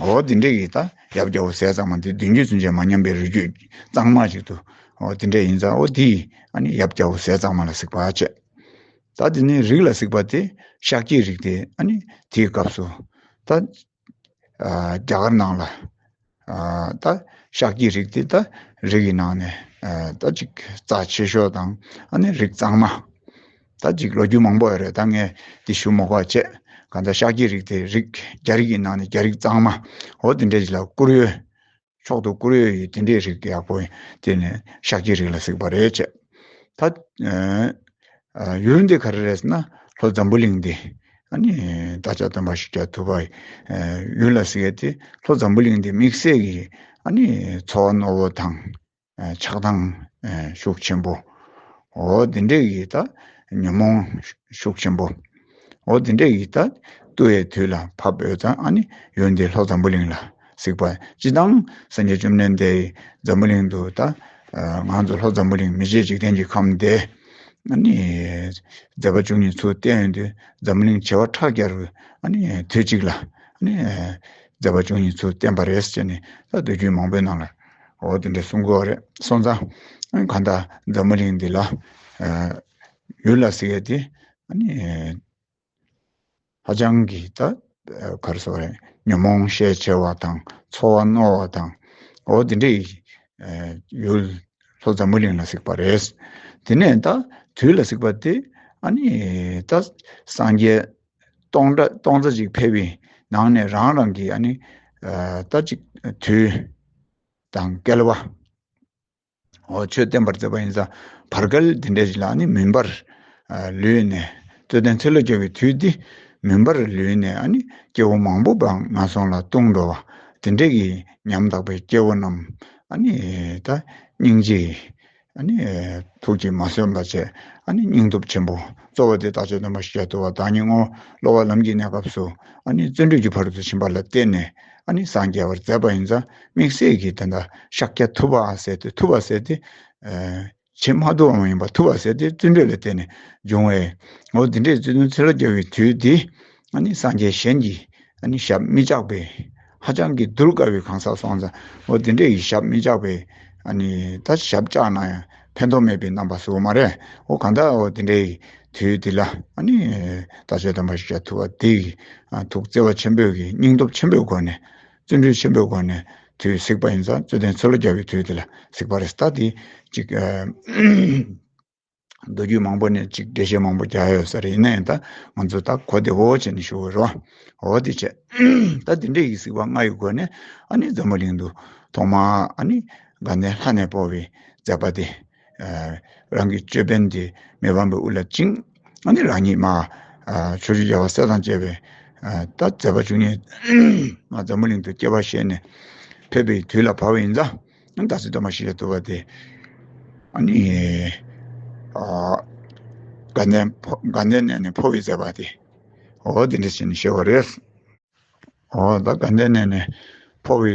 འོ་དེ་འདྲས་ཀྱི་ད་ཡབ་རྒྱལ་པོ་ཟས་གཙང་མ་དེ་མདུན་རྒྱུད་སུན་འབྱིན་མ་ཉམས་པའི་རུས་རྒྱུད་གཙང་མ་ཞིག་ཏུ་འོ་དེ་འདྲས་ཡིན་ཙང་འོ་དེ་ཨ་ནི་ཡབ་རྒྱལ་པོ་ཟས་གཙང་མ་ལ་གཟིགས་པ་བྱས། ད་དེ་ནས་རིགས་ལ་གཟིགས་པ་དེ་ཤཱཀྱའི་རིགས་དེ་ཨ་ནི་དེའི་སྐབས་སུ་ད་ཨ་རྒྱ་གར་ནང་ལ་ཨ་ད་ཤཱཀྱའི་རིགས་དེ་ད་རིགས་ཀྱི་ནང་ནས་ཨ་ད་ཅིག་རྩ་ཆེ་ཤོས་དང་ཨ་ནི་རིགས་གཙང་མ། ད་ཅིག་ལོ་རྒྱུས་མང་པོ་ཡོད་རེད། ད་ངས་དེ་ཞུ་མ་དགོས་པ་བྱས། གང་ལྟར་ཤཱཀྱའི་རིགས་དེ་རིགས་རྒྱ་རིགས་ཀྱི་ནང་ནས་རྒྱ་རིགས་གཙང་མ་འོ་དེ་འདྲས་ཅིག་ལ་བཀུར་འོས། མཆོག་ཏུ་བཀུར་འོས་ཡི་དེ་འདྲའི་རིགས་ཡག་པོ་ཡིན། དེ་ནས་ཤཱཀྱའི་རིགས་ལ་གཟིགས་པ་རེད་བྱས། ད་ཨ་ཡུལ་འདི་ག་རེ་རེད་ཟེར་ན་ལྷོ་འཛམ་བུ་གླིང་འདི་ཨ་ནི་བདག་ཅག་སྟོན་པ་ཤཱཀྱ་ཐུབ་པ་ཡི་ཡུལ་ལ་གཟིགས་ཡས་དེ་ལྷོ་འཛམ་བུ་གླིང་འདི་དམིགས་བསལ་གྱི་ཨ་ནི་འཚོ་བ་རྣོ་བོ་དང་ཆགས་སྡང་ཤུགས་ཆེན་པོ། འོ་དེ་འདྲས་ཀྱི་ད་ཉོན་མོངས་ཤུགས་ཆེན་པོ། འོ་དེ་འདྲས་ཀྱི་ད་ལྟོས་ཡས་དུས་ལ་བབ་ཡོད་ཙང་ཨ་ནི་ཡུལ་འདི་ལྷོ་འཛམ་བུ་གླིང་ལ་གཟིགས་པ། སྤྱིར་བཏང་སངས་རྒྱས་བཅོམ་ལྡན་འདས་འཛམ་བུ་གླིང་དུ་ད་ང་ཚོ་ལྷོ་འཛམ་བུ་གླིང་མི་མཇེད་འཇིག་རྟེན་གྱི་ཁམས་འདི་ཨ་ནི་མཛད་པ་བཅུ་གཉིས་ཚུར་བསྟན་ཡོང་དུས་འཛམ་བུ་གླིང་བྱེ་བ་ཕྲག་བརྒྱ་རུ་ཨ་ནི་དུས་གཅིག་ལ་ཨ་ནི་མཛད་པ་བཅུ་གཉིས་ཚུར་བསྟན་པ་རེད་ཟེར་ནས་ད་མདོ་རྒྱུད་མང་པོའི་ནང་ལ་འོ་དེ་འདྲ་གསུང་གི་ཡོད་རེད། སོང་ཙང་གང་ལྟར་འཛམ་བུ་གླིང་འདི་ལ་ཡུལ་ལ་གཟིགས་ཡས་དེ་ཨ་ནི། ཧ་ཅང་གི་ད་ག་རེ་ཟེར་དགོས་རེད། ཉོན་མོངས་ཤས་ཆེ་བ་དང་ཚོར་བ་རྣོ་བ་དང་། འོ་དེ་འདྲའི་ཡུལ་ལྷོ་འཛམ་བུ་གླིང་ལ་གཟིགས་པ་རེད། དེ་ནས་ད་དུས་ལ་གཟིགས་པ་དེ་ཨ་ནི་ད་སངས་རྒྱས་སྟོང་ཕྲག་སྟོང་རྩ་གཅིག་ཕེབས་པའི་ནང་ནས་རང་རང་གི་ཨ་ནི་ད་ཅིག་དུས་དང་སྐལ་བ། འོ་ཆོས་བསྟན་པར་མཛད་པ་ཡིན་ཙང་བར་བསྐལ་འདི་འདྲ་ཞིག་ལ་ཨ་ནི་མུན་པར་ལུས་ནས། རྩོད་ལྡན་ཚེ་ལོ་བརྒྱ་པའི་དུས་འདི་མུན་པར་ལུས་ནས་ཨ་ནི་སྐྱེ་བོ་མང་པོ་བ་ངན་སོང་ལ་ལྟུང་འགྲོ་བ་དེ་འདྲ་གི་ཉམ་ཐག་པའི་སྐྱེ་བོ་རྣམས་ཨ་ནི་ད་སྙིང་རྗེ་ཨ་ནི་ཐུགས་ཀྱིས་མ་བཟོད་པ་བྱས། ཨ་ནི་སྙིང་སྟོབས་ཆེན་པོ་གཙོ་བོ་དེ་བདག་ཆོས་སྟོན་པ་ཤཱཀྱ་ཐུབ་པ་བདག་ཉིད་ངོ་བོ་སློབ་པ་ལམ་གྱི་གནས་སྐབས་སུ་ཨ་ནི་བརྩོན་འགྲུས་ཀྱི་ཕ་རོལ་ཏུ་ཕྱིན་པ་ལ་བརྟེན་ནས་ཨ་ནི་སངས་རྒྱས་པར་མཛད་པ་ཡིན་ཙང་དམིགས་བསལ་གྱི་དེ་འདྲ་ཤཱཀྱ་ཐུབ་པ་ཟེར་ཏེ་ཐུབ་པ་ཟེར་ཏེ། བྱེད་མ་ཐུབ་པ་མ་ཡིན་པ་ཐུབ་པ་ཟེར་ཏེ་བརྩོན་འགྲུས་ལ་བརྟེན་ནས་འབྱུང་བས། འོ་འདི་འདྲའི་རྩོད་ལྡན་ཚེ་ལོ་བརྒྱ་པའི་དུས་འདི་ཨ་ནི་སངས་རྒྱས་གཞན་གྱིས་ཨ་ནི་ཞབས་མི་བཅགས་པའི་ཧ་ཅང་གི་གདུལ་དཀའ་བའི་གང་ཟག་སོང་ཙང་། འོ་འདི་འདྲའི་ཞབས་མི་བཅགས་པའི་ཨ་ནི་ད་ཞབས་བཅགས་ན་ཡང་ཕན་ཐོགས་མེད་པའི་རྣམ་པ་བཟོ་བ་མ་རེད། འོ་གང་ལྟར་འོ་འདི་འདྲའི་དུས་འདི་ལ་ཨ་ནི་བདག་ཆོས་སྟོན་པ་ཤཱཀྱ་ཐུབ་པ་འདི་ཡིས་ཐུགས་བརྩེ་བ་ཆེན་པོས་ཀྱི་སྙིང་སྟོབས་ཆེན་པོའི་སྒོ་ནས། བརྩོན་འགྲུས་ཆེན་པོའི་སྒོ་ནས་དུས་གཟིགས་པ་ཡིན་ཙང་རྩོད་ལྡན་ཚེ་ལོ་བརྒྱ་པའི་དུས་དེ་ལ་གཟིགས་པ་རེད། ད་དེ་ཅིག་ཨ་མདོ་རྒྱུད་མང་པོ་ནས་ཅིག་འགྲེལ་བཤད་མང་པོ་རྒྱག་ཡོད་ས་རེད། ཡིན་ན་ཡང་ད་ང་ཚོ་ད་གོ་བདེ་བོ་བྱས་ནས་ཞུ་དགོས་རེད་བ། འོ་དེ་བྱས། ད་དེ་འདྲའི་གི་གཟིགས་པ་ལྔ་ཡི་སྒོ་ནས་ཨ་ནི་འཛམ་བུ་གླིང་དུ་ཐོག་མར་ཨ་ནི་དགའ་ལྡན་ལྷ་ནས་འཕོ་བའི་མཛད་པ་དེ། ཨ་རང་གི་ཅོད་པན་དེ་མི་ཕམ་པའི་དབུ་ལ་བཅིངས། ཨ་ནི་རང་ཉིད་མར་ཨ་ཕྱོགས་བཅུའི་རྒྱལ་བ་སྲས་དང་བཅས་པའི་ཨ་ད་མཛད་པ་བཅུ་གཉིས་མར་འཛམ་བུ་གླིང་དུ་སྐྱེ་བ་བཞེས་ནས་ཕེབས་པའི་དུས་ལ་བབ་པ་ཡིན་ཙང་། ཨ་ནི་བདག་ཆོས་སྟོན་པ་ཤཱཀྱ་ཐུབ་པ་དེ་ཨ་ནི་ཨ་དགའ་ལྡན་འཕོ་དགའ་ལྡན་གནས་ནས་འཕོ་བའི་མཛད་པ་དེ། འོ་དེ་འདྲ་བྱས་ནས་བཞེས་པ་རེད། འོ་ད་དགའ་ལྡན་གནས་ནས་འཕོ་བའི་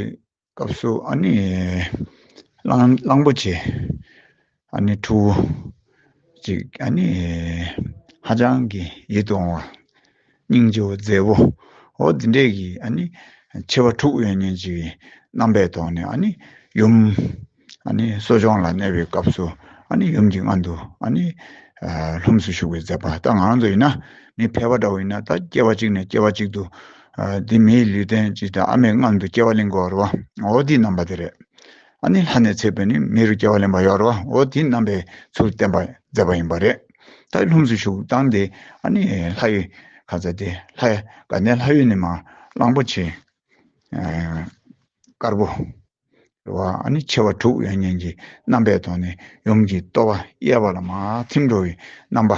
སྐབས་སུ་ཨ་ནི་གླང་གླང་པོ་ཆེ་ཨ་ནི་ཕྲུ་གུ་ཅིག་ཨ་ནི་ཧ་ཅང་གི་ཡིད་དུ་འོང་བ། སྙིང་རྗེ་བོ་མཛེས་བོ། འོ་འདི་འདྲས་ཀྱི་ཨ་ནི་མཆེ་བ་དྲུག་ཡོད་མཁན་ཅིག་གི་རྣམ་པའི་ཐོག་ནས་ཨ་ནི་ཡུམ་ཨ་ནི་གསོ་སྦྱོང་ལ་གནས་པའི་སྐབས་སུ་ཨ་ནི་ཡུམ་གྱི་མངལ་དུ་ཨ་ནི་ཨ་ལྷུམས་སུ་ཞུགས་པའི་མཛད་པ། ད་ང་རང་ཚོ་ཡིན་ན་མི་ཕལ་པ་འདྲ་བོ་ཡིན་ན་ད་སྐྱེ་བ་གཅིག་ནས་སྐྱེ་བ་གཅིག་ཏུ་ཨ་འདི་མིའི་ལུས་རྟེན་ཅིག་དང་ཨ་མའི་མངལ་དུ་སྐྱེ་བ་ལེན་དགོས་པ་རེད་བ། འོ་འདིའི་རྣམ་པ་དེ་རེད། ཨ་ནི་ལྷ་ནས་ཚེ་འཕོས་ནས་མི་རུ་སྐྱེ་བ་ལེན་པ་ཡོད་རེད་བ། འོ་དེའི་རྣམ་པའི་ཚུལ་བསྟན་པ་མཛད་པ་ཡིན་པ་རེད། ད་ལྷུམས་སུ་ཞུགས་སྟངས་དེ་ཨ་ནི་ལྷ་ཡུལ་ག་ཚ་དེ་ལྷ་དགའ་ལྡན་ལྷ་ཡུལ་ནས་མར་གླང་པོ་ཆེ་ཨ་དཀར་པོ་རེད་བ། ཨ་ནི་མཆེ་བ་དྲུག་ཡོད་མཁན་གྱི་རྣམ་པའི་ཐོག་ནས་ཡུམ་གྱི་ལྟོ་བ་གཡས་པ་ལ་མར་ཐིམ་འགྲོ་བའི་རྣམ་པ།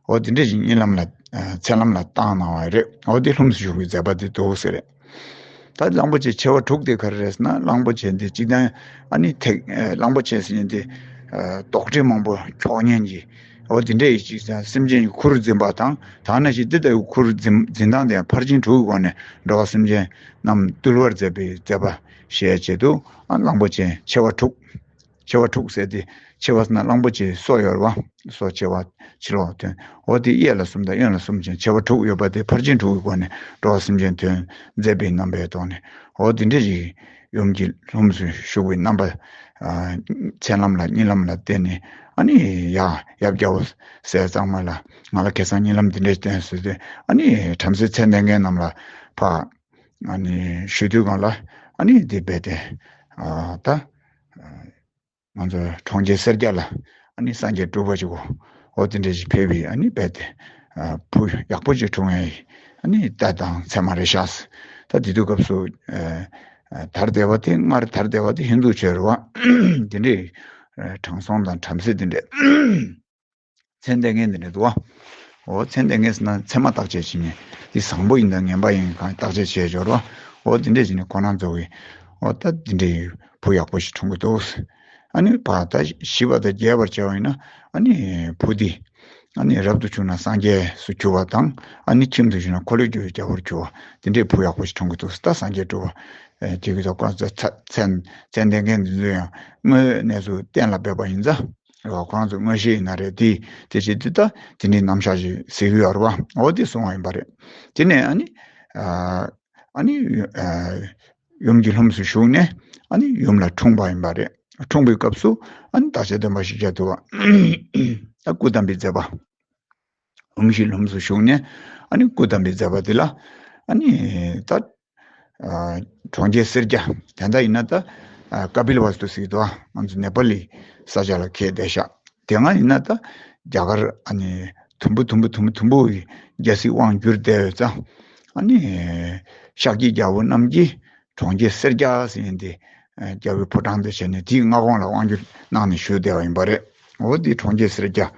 འོ་དེ་འདྲ་ཞིག་གཉིད་ལམ་ལ་ཨ་མཚན་ལམ་ལ་བཏང་གནང་བ་རེད། འོ་དེ་ལྷུམས་སུ་ཞུགས་པའི་མཛད་པ་དེ་འདུག་ཟེར་རེད། ད་གླང་པོ་ཆེ་མཆེ་བ་དྲུག་དེ་ག་རེ་རེད་ཟེར་ན། གླང་པོ་ཆེ་འདི་གཅིག་དང་ཨ་ནི་ཐེག་ཨ་གླང་པོ་ཆེ་ཟེར་མཁན་དེ་ཨ་དོགས་འདྲི་མང་པོ་འཁྱོག་མཁན་གྱི། འོ་དེ་འདྲ་ཡི་གཅིག་དང་སེམས་ཅན་གྱི་ཁུར་འཛིན་པ་དང་། ད་ནང་བཞིན་འདི་ལྟ་བུའི་ཁུར་འཛིན་འཛིན་སྟངས་དེ་ཡང་ཕར་ཕྱིན་དྲུག་གི་སྒོ་ནས་འགྲོ་བ་སེམས་ཅན་རྣམས་འདུལ་བར་མཛད་པའི་མཛད་པ་ཞེས་བྱེད་དུ་ཨ་གླང་པོ་ཆེ་མཆེ་བ་དྲུག་མཆེ་བ་དྲུག་ཟེར་ཏེ། མཆེ་བ་ཟེར་ན་གླང་པོ་ཆེའི་སོ་ཡོད་རེད་བ། སོ་མཆེ་བ་ཕྱི་ལོགས་ཐོན། འོ་དེ་གཡས་ལ་གསུམ་དང་གཡོན་ལ་གསུམ་ཅན་མཆེ་བ་དྲུག་ཡོད་པ་དེ་ཕར་ཕྱིན་དྲུག་གི་སྒོ་ནས་འགྲོ་བ་སེམས་ཅན་དོན་མཛད་པའི་རྣམ་པའི་ཐོག་ནས། འོ་དེ་འདྲ་ཞིག་ཡུམ་གྱི་ལྷུམས་སུ་ཞུགས་པའི་རྣམ་པ། ཨ་མཚན་ལམ་ལ་གཉིད་ལམ་ལ་བརྟེན་ནས་ཨ་ནི་ཡ་ཡབ་རྒྱལ་པོ་ཟས་གཙང་མ་ལ་ང་ལ་ཁ་སང་གཉིད་ལམ་འདི་འདྲ་བསྟན་ཟེར་ཏེ། ཨ་ནི་བྲམ་ཟེ་མཚན་ལྡན་མཁན་རྣམས་ལ་ཕར་ཨ་ནི་ཞུ་དུས་སྒང་ལ་ཨ་ནི་འདི་རྦད་དེ་ཨ་ད། ང་ཚོ་གྲོང་ཁྱེར་སེར་སྐྱ་ལ་ཨ་ནི་སངས་རྒྱས་སྤྲུལ་པ་ཅིག་གོ། འོ་དེ་འདྲ་ཞིག་ཕེབས་པའི་ཨ་ནི་རྦད་དེ་ཨ་བུ་ཡག་པོ་ཅིག་འཁྲུངས་ཡ་ཡི་ཨ་ནི་ལྟ་སྟངས་ཚད་མ་རེད་ཤག། ད་དེ་དུས་སྐབས་སུ་ཨ་ཨ་དར་བསྡད་པ་དེ་སྔར་དར་བསྡད་པ་དེ་ཧིན་དུ་ཆོས་རེད་བ། དེ་འདྲའི་ཨ་དྲང་སྲོང་དང་བྲམ་ཟེ་དེ་འདྲའི་མཚན་ལྡན་མཁན་དེ་འདྲ་འདུག་བ། འོ་མཚན་ལྡན་མཁན་ཟེར་ན་མཚན་མ་བརྟག་དཔྱད་བྱེད་མཁན། འདི་བཟང་པོ་ཡིན་དང་ངན་པ་ཡིན་གང་བརྟག་དཔྱད་བྱེད་འབྱོར་བ། འོ་འདི་འདྲས་བྱས་ནས་ཁོ་རང་ཚོ་གི་འོ་ད་འདི་འདྲའི་བུ་ཡག་པོ་ཞིག་འཁྲུངས་ཀྱི་འདུག། ཨ་ནི་བ་ད་བཞི་པ་དང་རྒྱས་པར་བྱས་པ་ཡིན་ན་ཨ་ནི་བུ་འདི་ཨ་ནི་རབ་ཏུ་བྱུང་ན་སངས་རྒྱས་སུ་གྱུར་བ་དང་། ཨ་ནི་ཁྱིམ་དུ་བྱུང་ན་འཁོར་ལོས་སྒྱུར་བའི་རྒྱལ་པོར་གྱུར་བ། འདི་འདྲའི་བུ་ཡག་པོ་ཞིག་འཁྲུངས་ཀྱི་འདུག། ད་སངས་རྒྱས་སྤྲུལ་པ་ཨེ་ཅིག་གི་ཐོག་ཁོ་རང་ཚོ་མཚན་མཚན་ལྡན་མཁན་འདི་ཚོ་ཡང་དངོས་གནས་སུ་གཏན་ལ་འབེབས་པ་ཡིན་ཙང་། རེད་བ། ཁོ་རང་ཚོ་མངོན་ཤེས་ཡིན་ན་རེད། དེ་དེ་བྱེད་དུས་ད་དེ་འདྲའི་རྣམ་གཞག་ཅིག་གཟིགས་ཡོད་རེད་བ། འོ་དེ་གསུངས་པ་ཡིན་པ་རེད། དེ་ནས་ཨ་ནི་ཨ་ཨ་ནི་ཨ་ཡུམ་གྱི་ལྷུམས་སུ་ཞུགས་ནས་ཨ་ནི་ཡུམ་ལ་འཁྲུངས་པ་ཡིན་པ་རེད། འཁྲུངས་པའི་སྐབས་སུ་ཨ་ནི་བདག་ཅག་སྟོན་པ་ཤཱཀྱ་ཐུབ་པ་ད་སྐུ་བལྟམས་པའི་མཛད་པ། ཡུམ་གྱི་ལྷུམས་སུ་ཞུགས་ནས་ཨ་ནི་སྐུ་བལྟམས་པའི་མཛད་པ་དེ་ལ་ཨ་ནི་ད་ ཨ་གྲོང་ཁྱེར་སེར་སྐྱ་དེ་འདྲ་ཡིན་ན་ད་ཨ་ཀ་པིལ་ཝ་སྟུ་ཟེར་གྱི་འདུག་ང་ཚོ་ནེ་པ་ལི་ས་ཆ་ལ་ཁེལ་བསྡད་ཤག་དེ་སྔ་ཡིན་ན་ད་རྒྱ་གར་ཨ་ནི་དུམ་བུ་དུམ་བུ་དུམ་བུ་དུམ་བུ་ཡི་རྒྱལ་སྲིད་དབང་བསྒྱུར་བསྡད་ཡོད་ཙང་། ཨ་ནི་ཤཱཀྱའི་རྒྱལ་པོ་རྣམས་ཀྱིས་གྲོང་ཁྱེར་སེར་སྐྱ་ཟེར་མཁན་དེ་རྒྱལ་པོའི་ཕོ་བྲང་དུ་བྱས་ནས་དེའི་མངའ་ཁོངས་ལ་དབང་བསྒྱུར་གནང་ནས་བཞུགས་བསྡད་པ་ཡིན་པ་རེད། འོ་དེ་གྲོང་ཁྱེར་སེར་སྐྱ།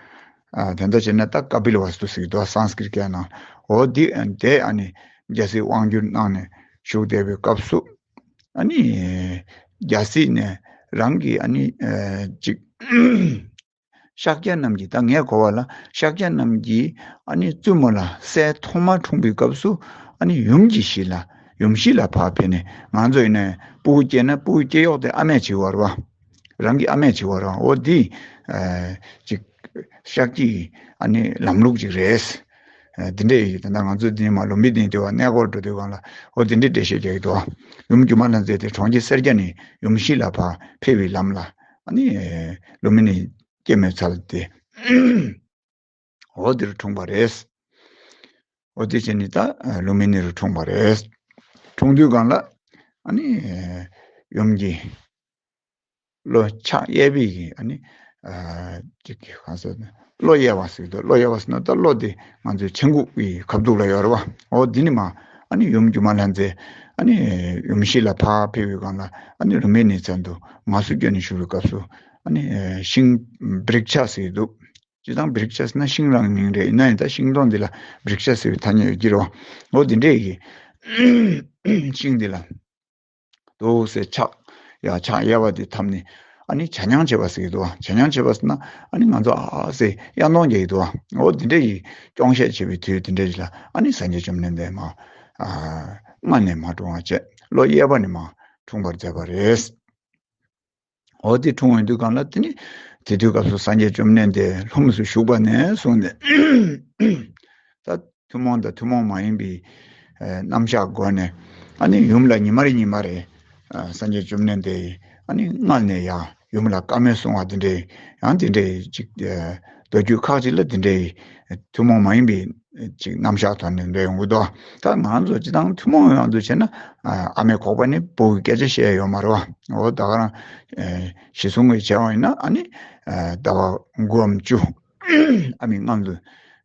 ཨ་དེ་འདྲ་བྱས་ན་ད་ཀ་པིལ་ཝ་སྟུ་ཟེར་གྱི་འདུག་སཾ་སྐྲྀཏ་སྐད་ནང་། འོ་དེ་དེ་ཨ་ནི་རྒྱལ་སྲིད་དབང་བསྒྱུར་གནང་ནས་བཞུགས་བསྡད་པའི་སྐབས་སུ། ཨ་ནི་རྒྱལ་སྲིད་ནས་རང་གི་ཨ་ནི་ཨ་ཅིག་ཤཱཀྱ་རྣམས་ཀྱིས། ད་ངས་གོ་བ་ལ་ཤཱཀྱ་རྣམས་ཀྱིས་ཨ་ནི་བཙུན་མོ་ལ་སྲས་ཐོག་མ་འཁྲུངས་པའི་སྐབས་སུ། ཨ་ནི་ཡུམ་གྱི་གཤིས་ལ་ཡུམ་གཤིས་ལ་ཕར་ཕེབས་ནས། ང་ཚོ་ཡིན་ན་སྤུ་གུ་སྐྱེས་ན་སྤུ་གུ་སྐྱེ་གཡོག་དེ་ཨ་མས་བྱེད་དགོས་རེད་བ། རང་གི་ཨ་མས་བྱེད་དགོས་རེད་བ། འོ་འདི་ཨ་ཅིག་ཤཱཀྱའི་ཨ་ནི་ལམ་ལུགས་ཅིག་རེད། ཨ་འདི་འདྲས་ཡིན། ད་ལྟ་ང་ཚོ་འདི་མ་ལུམ་བི་ནི་དེ་བ་གནས་སྐོར་འགྲོ་དུས་སྒང་ལ་འོ་འདི་འདྲས་འགྲེལ་བཤད་རྒྱག་གི་འདུག་ཡུམ་སྒྱུ་མ་ལྷ་མཛེས་དེ་གྲོང་ཁྱེར་སེར་སྐྱ་ནས་ཡུམ་གཤིས་ལ་ཕར་ཕེབས་པའི་ལམ་ལ། ཨ་ནི་ལུམ་བི་ནི་སྐྱེད་མོས་ཚལ་དེ་འོ་འདིར་འཁྲུངས་པ་རེད། འོ་དེ་བྱས་ནས་ད་ལུམ་བི་ནི་རུ་འཁྲུངས་པ་རེད། འཁྲུངས་དུས་སྒང་ལ་ཨ་ནི་ཡུམ་གྱི་བློ་ཕྱག་གཡས་པའི་གི་ཨ་ནི་ཅིག་གང་ཟེར་ན། བློ་གཡས་པ་ཟེར་གྱི་འདུག་བློ་གཡས་པ་ཟེར་ན་ད་བློ་དེ་ང་ཚོའི་མཆན་ཁུང་གི་ཁ་ཐུག་ལ་ཡོད་རེད་བ། འོ་འདི་ནི་མ་ཨ་ནི་ཡུམ་སྒྱུ་མ་ལྷ་མཛེས་ཨ་ནི་ཡུམ་གཤིས་ལ་ཕར་ཕེབས་པའི་སྒང་ལ། ཨ་ནི་ལུམ་བི་ནི་ཚལ་དུ་ངལ་གསོ་སྐྱོན་ནས་བཞུགས་པའི་སྐབས་སུ། ཨ་ནི་ཤིང་བྲིག་ཆ་ཟེར་གྱི་འདུག་སྤྱིར་བཏང་བྲིག་ཆ་ཟེར་ན་ཤིང་རང་མིང་རེད། ཡིན་ན་ཡང་ད་ཤིང་སྡོང་འདི་ལ་བྲིག་ཆ་ཟེར་བའི་ཐ་སྙད་ཡོད་ཀྱི་རེད་བ། འོ་འདི་འདྲས་ཀྱི་ཤིང་འདི་ལ་འདུག་སེ་ཕྱག་ཡ་ཕྱག་གཡས་པ་དེ་འཐམས་ནས། ཨ་ནི་ཇ་མྱང་བྱེད་པ་ཟེར་གྱི་འདུག་བ། ཇ་མྱང་བྱེད་པ་ཟེར་ན་ཨ་ནི་ང་ཚོ་ཨ་ཨ་ཟེར་གཡས་གཏོང་རྒྱག་གི་འདུག་བ། འོ་འདི་འདྲས་ཀྱི་སྐྱོང་བཤད་བྱེད་པའི་དུས་འདི་འདྲས་ལ། ཨ་ནི་སངས་རྒྱས་བཅོམ་ལྡན་འདས་མ་ཨ་སྔ་ནས་མ་འཁྲུངས་པ་བྱས། བློ་གཡས་པ་ནས་མ་འཁྲུངས་པར་མཛད་པ་རེད། འོ་དེ་འཁྲུངས་ཡོང་དུས་སྒང་ལ། དེ་ནི་དེ་དུས་སྐབས་སུ་སངས་རྒྱས་བཅོམ་ལྡན་འདས་ལྷུམས་སུ་ཞུགས་པ་ནས་བཟུང་ནས། ད་ཐུན་མོང་དང་ཐུན་མོང་མ་ཡིན་པའི་ཨ་རྣམ་གཞག་སྒོ་ནས། ཨ་ནི་ཡུམ་ལ་ཉི་མ་རེ་ཉི་མ་རེ་ཨ་སངས་རྒྱས་བཅོམ་ལྡན་འདས་ཨ་ནི་མངལ་ནས་ཡང་ཡུམ་ལ་བཀའ་མོལ་གསུང་བ་དེ་འདྲའི། ཡང་དེ་འདྲའི་ཅིག་ཨ་མདོ་རྒྱུད་ཁག་ཅིག་ལ་དེ་འདྲའི་ཐུན་མོང་མ་ཡིན་པའི་ཅིག་རྣམ་གཞག་ཐོག་ནས་འགྲོ་ཡོང་གི་འདུག་ད་ང་ཚོ་སྤྱིར་བཏང་ཐུན་མོང་ཡོང་དུ་བྱས་ན། ཨ་ཨ་མའི་ཁོག་པ་ནས་བུ་གི་སྐད་ཆ་བཤད་ཡོད་མ་རེད་བ། འོ་ད་ག་རང་ཨ་གཞི་བཟུང་གི་བྱས་པ་ཡིན་ན། ཨ་ནི་ཨ་ཟླ་བ་དགུའམ་བཅུ་ཨ་མའི་མངལ་དུ་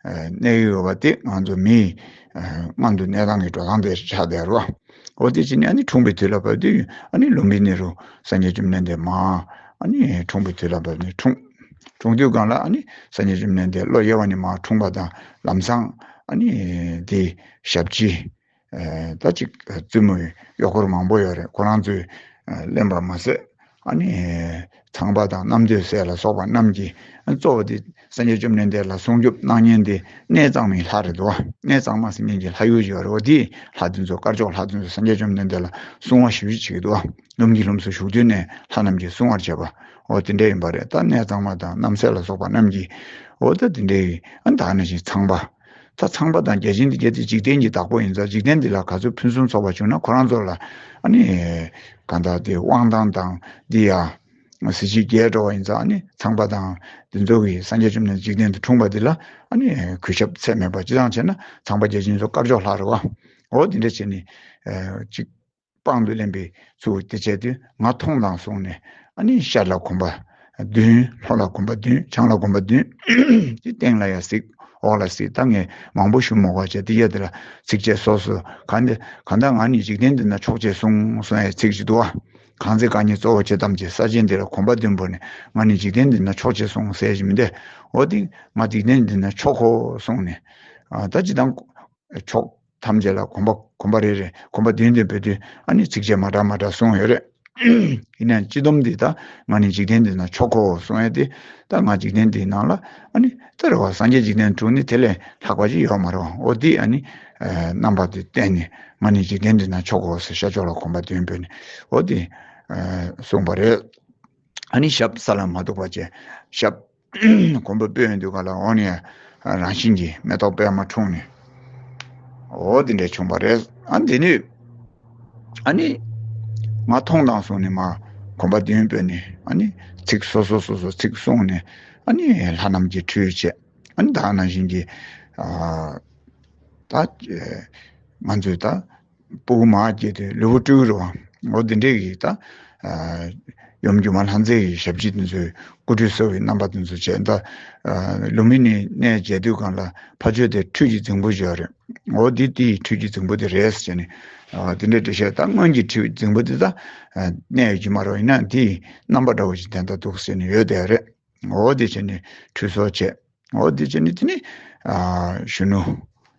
ཨ་གནས་ཀྱི་ཡོད་པ་དེ་ང་ཚོ་མིའི་ཨ་མངལ་དུ་གནས་སྟངས་ཀྱི་འགྲོ་སྟངས་དེ་ཆགས་བསྡད་རེད་བ། འོ་དེ་བྱས་ནས་ཨ་ནི་འཁྲུངས་པའི་དུས་ལ་བབ་དུས། ཨ་ནི་ལུམ་བི་ནི་རུ་སངས་རྒྱས་བཅོམ་ལྡན་འདས་མ་ཨ་ནི་འཁྲུངས་པའི་དུས་ལ་བབ་ནས་འཁྲུངས། འཁྲུངས་དུས་སྒང་ལ་ཨ་ནི་སངས་རྒྱས་བཅོམ་ལྡན་འདས་བློ་གཡས་པ་ནས་མར་འཁྲུངས་པ་དང་། ལམ་སང་ཨ་ནི་དེའི་ཞབས་ཕྱི་ཨ་ད་ཅིག་བཙུན་མོའི་གཡོག་འཁོར་མང་པོ་ཡོད་རེད། ཁོ་རང་ཚོས་ཨ་ལེན་པ་མ་ཟད། ཨ་ནི་ཚངས་པ་དང་རྣམ་ཐོས་སྲས་ལ་སོགས་པ་རྣམས་ཀྱིས། ཨ་གཙོ་བོ་དེ་སངས་རྒྱས་བཅོམ་ལྡན་འདས་ལ་སྲུང་སྐྱོབ་གནང་མཁན་དེ་གནས་གཙང་མའི་ལྷ་རེད་འདུག་བ། གནས་གཙང་མ་ཟེར་མཁན་གྱི་ལྷ་ཡུལ་ཅིག་ཡོད་རེད། འོ་དེའི་ལྷ་དེ་ཚོ། དཀར་ཕྱོགས་ལྷ་དེ་ཚོ་སངས་རྒྱས་བཅོམ་ལྡན་འདས་ལ་སྲུང་བ་ཞེ་པོ་ཅིག་བྱེད་ཀྱི་འདུག་བ། ཡུམ་གྱི་ལྷུམས་སུ་ཞུགས་དུས་ནས་ལྷ་རྣམས་ཀྱིས་སྲུང་བར་བྱེད་པ། འོ་དེ་འདྲ་ཡིན་པ་རེད། ད་གནས་གཙང་མ་དང་རྣམ་སྲས་ལ་སོགས་པ་རྣམས་ཀྱིས། འོ་ད་དེ་འདྲའི་ཨ་ད་ནང་བཞིན་ཚངས་པ། ད་ཚངས་པ་དང་བརྒྱ་བྱིན་དེ་གལ་ཏེ་འཇིག་རྟེན་གྱི་བདག་པོ་ཡིན་ཙང་། འཇིག་རྟེན་འདི་ལ་ག་ཚོད་ཕུན་སུམ་ཚོགས་པ་བྱུང་ན་ཁོ་རང་ཚོ་ལ་ཨ་ནི་གང་ལྟར་དེ་དབང་ཐང་དང་འདི་ཡ་གཟི་བརྗིད་རྒྱས་འགྲོ་བ་ཡིན་ཙང་། ཨ་ནི་ཚངས་པ་དང་དེ་ཚོ་གིས་སངས་རྒྱས་བཅོམ་ལྡན་འཇིག་རྟེན་དུ་འཁྲུངས་པ་འདི་ལ་ཨ་ནི་གུས་ཞབས་ཚད་མེད་པ། ཅི་ཙང་བྱས་ན་ཚངས་པ་བརྒྱ་བྱིན་ཚོ་དཀར་ཕྱོགས་ལྷ་རེད་བ། འོ་དེ་འདྲ་བྱས་ནས་ཨ་ཅིག་དཔང་དུ་ལེན་པའི་ཚུལ་དེ་བྱས་དུས། ང་མཐོང་དང་གསུངས་ནས། ཨ་ནི་ཤར་ལ་གོམ་པ་བདུན། ལྷོ་ལ་གོམ་པ་བདུན། བྱང་ལ་གོམ་པ་བདུན། དེ་སྟེང་ལ་ཡ་གཟིགས། འོག་ལ་གཟིགས། ད་ངས་མང་པོ་ཞུ་མི་དགོས་བྱས། དེ་ཡ་དེ་ལ་ཚིགས་བཅད་སོ་སོ། གང་དེ་གང་ལྟར་ང་ནི་འཇིག་རྟེན་འདི་ན་ཆོག་ཅེས་གསུངས་གསུང་ཡའི་ཚིག་ཅིག་འདུག་བ། གང་ཚེ་རྐང་གཉིས་གཙོ་བོ་ཆེ་ཐམས་ཅད། ས་ཆེན་འདི་ལ་གོམ་པ་བདུན་བོར་ནས། ང་ནི་འཇིག་རྟེན་འདི་ན་ཆོག་ཅེས་གསུངས་ཟེར་ཞིག་མི་འདུག་འོ་དེ་ང་འཇིག་རྟེན་འདི་ན་ཆོག་གོ་གསུངས་ནས། ཨ་ད་ཅི་དང་ཆོག་ཐམས་ཅད་ལ་གོམ་པ་གོམ་པ་རེ་རེ། གོམ་པ་བདུན་བདུན་བོར་དུས་ཨ་ནི་ཚིགས་བཅད་མ་འདྲ་མ་འདྲ་གསུངས་ཡོད་རེད། ཡིན་ནའང་སྤྱི་སྡོམ་འདི་ད་ང་ནི་འཇིག་རྟེན་འདི་ན་ཆོག་གོ་གསུང་ཡ་དེ། ད་ང་འཇིག་རྟེན་འདི་ནང་ལ་ཨ་ནི་ད་རེ་བ་སངས་རྒྱས་འཇིག་རྟེན་དྲུག་ནི་དེ་ལས་ལྷག་པ་ཅིག་ཡོད་མ་རེད་བ། འོ་དེ་ཨ་ནི་ཨ་རྣམ་པ་དེ་བསྟན་ནས། ང་ནི་འཇིག་རྟེན་འདི་ན་ཆོག་གོ་ཟེར་ཤར་ཕྱོགས་ལ་གོམ་པ་བདུན་བོར་ནས། འོ་དེ་ཨ་གསུངས་པ་རེད། ཨ་ནི་ཞབས་ས་ལ་མ་གཏུགས་པ་བྱས། ཞབས་གོམ་པ་སྤོས་ཡོང་དུས་སྒང་ལ་འོག་ནས་རང་བཞིན་གྱིས་མེ་ཏོག་པད་མ་འཁྲུངས་ནས། འོ་དེ་འདྲ་བྱུང་བ་རེད། ཨ་འདི་ནི་ཨ་ནི་ང་མཐོང་དང་གསུངས་ནས་མར་གོམ་པ་བདུན་བོར་ནས། ཨ་ནི་ཚིག་སོ་སོ་སོ་སོ་ཚིག་གསུངས་ནས། ཨ་ནི་ལྷ་རྣམས་ཀྱིས་ཁྲུས་བྱས། ཨ་ནི་ད་ནང་བཞིན་གྱི་ཨ་ད་ང་ཚོས་ད་ སྤུ་གུ་མར་སྐྱེས་ཏེ་ལུས་པོ་སྤྲུལ་རོ། འོ་འདི་འདྲས་ཀྱི་ད་ཡུམ་སྒྱུ་མ་ལྷ་མཛེས་ཀྱི་ཞབས་ཕྱི་དེ་ཚོའི་སྐུ་ཁྲུས་གསོལ་བའི་རྣམ་པ་དེ་ཚོ་བྱས། ད་ལུམ་བི་ནིའི་གནས་མཇལ་དུས་སྒང་ལ་ཕ་ཆོས་དེ་ཁྲུས་ཀྱི་རྫིང་བུ་ཞིག་ཡོད་རེད། འོ་འདི་དེའི་ཁྲུས་ཀྱི་རྫིང་བུ་དེ་རེད་ཟེར་ནས། འོ་འདི་འདྲས་འགྲེལ་བཤད། ད་སྔོན་གྱི་ཁྲུས་རྫིང་བུ་དེ་ད་གནས་ཡོད་ཀྱི་མ་རེད། ཡིན་ན་དེའི་རྣམ་པ་འདྲ་བོ་ཞིག་དེ་འདྲ་འདུག་ཟེར་ནས་ཡོད་བསྡད་རེད། འོ་དེ་བྱས་ནས་ཁྲུས་གསོལ་བྱས། འོ་དེ་བྱས་ནས་དེ་ནས་ཨ་གཞོན་ནུ་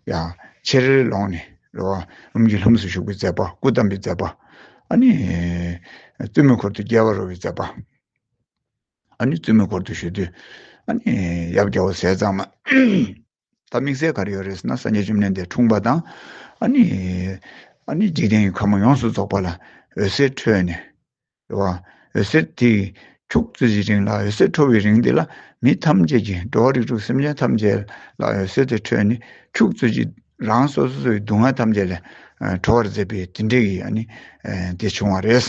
ཡང་ཕྱིར་ལོག་ནས་རེད་བ། ཨོཾ་གྱི་ལྷུམས་སུ་ཞུགས་པའི་མཛད་པ། སྐུ་བལྟམས་པའི་མཛད་པ། ཨ་ནི་བཙུན་མོའི་འཁོར་དུ་སྐྱེ་བ་རོལ་བའི་མཛད་པ། ཨ་ནི་བཙུན་མོའི་འཁོར་དུ་ཞུགས་དུས་ཨ་ནི་ཡབ་རྒྱལ་པོ་ཟས་གཙང་མ། ད་དམིགས་བསལ་ག་རེ་ཡོད་རེད་ཟེར་ན། སངས་རྒྱས་བཅོམ་ལྡན་འདས་འཁྲུངས་པ་དང་། ཨ་ནི་ཨ་ནི་འཇིག་རྟེན་གྱི་ཁམས་ཡོངས་སུ་རྫོགས་པ་ལ་འོད་ཟེར་འཕྲོས་ནས། རེད་བ། འོད་ཟེར་དེ་ཁྱུག་ཙམ་ཞིག་རིང་ལ་འོད་ཟེར་འཕྲོ་བའི་རིང་དེ་ལ་མི་ཐམས་ཅད་ཀྱི། འགྲོ་བ་རིགས་དྲུག་སེམས་ཅན་ཐམས་ཅད་ལ་འོད་ཟེར་དེ་འཕྲོས་ནས་ཁྱུག་ཙམ་ཞིག་རང་སོ་སོ་སོའི་སྡུག་བསྔལ་ཐམས་ཅད་ལས་ཨ་གྲོལ་བར་མཛད་པའི་དེ་འདྲའི་གི་ཨ་ནི་ཨ་དེ་བྱུང་བ་རེད།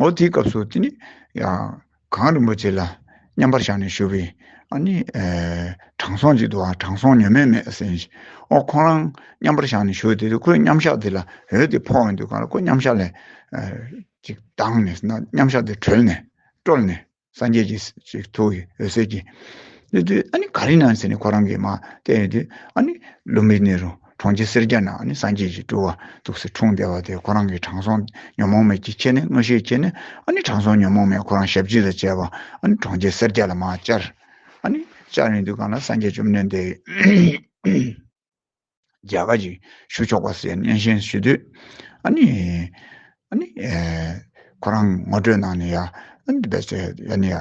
འོ་དེའི་སྐབས་སུ་དེ་ནི་ཡང་གངས་རིན་པོ་ཆེ་ལ་མཉམ་པར་བཞག་ནས་བཞུགས་པའི་ཨ་ནི་ཨ་དྲང་སྲོང་ཅིག་འདུག་བ། དྲང་སྲོང་ཉོན་མོངས་མེད་ཟེར་ཞིག་འོ་ཁོ་རང་མཉམ་པར་བཞག་ནས་བཞུགས་དེ་དུས་ཁོའི་མཉམ་བཞག་དེ་ལ་འོད་དེ་ཕོག་ཡོང་དུས་སྒང་ལ་ཁོ་མཉམ་བཞག་ལས་ཨ་ཅིག་དྭངས་ནས་ཟེར་ན། མཉམ་བཞག་དེ་གྲོལ་ནས་སྤྲོ་ནས་སངས་རྒྱས་ཀྱི་ཅིག་ཐུགས་ཀྱི་འོད་ཟེར་གྱིས། དེ་དུས་ཨ་ནི་ག་རེ་ན་ཟེར་ནས་ཁོ་རང་གིས་མར་བལྟས་ཡོང་དུས་ཨ་ནི་ལུམ་བི་ནི་རུ་གྲོང་ཁྱེར་སེར་སྐྱ་ན་ཨ་ནི་སངས་རྒྱས་ཀྱི་སྤྲུལ་པ་འདུག་སེ་འཁྲུངས་བསྡད་པ་དེ། ཁོ་རང་གིས་དྲང་སྲོང་ཉོན་མོངས་མེད་ཀྱི་ཁྱེར་ནས་མངོན་ཤེས་ཁྱེར་ནས་ཨ་ནི་དྲང་སྲོང་ཉོན་མོངས་མེད་ཁོ་རང་ཞབས་ཕྱི་དང་བཅས་པ་ཨ་ནི་གྲོང་ཁྱེར་སེར་སྐྱ་ལ་མར་བཅར། ཨ་ནི་བཅར་ཡོང་དུས་སྒང་ལ་སངས་རྒྱས་བཅོམ་ལྡན་འདས་མཇལ་ཁ་ཅིག་ཞུ་ཆོག་པ་ཟེར་སྙན་ཞུ་ཞུ་དུས། ཨ་ནི་ཨ་ནི་ཨེ་ཁོ་རང་ངོ་སྤྲོད་གནང་ནས་ཡ། ཨ་ནི་དེ་བས་ཡ་ནི་ཡ་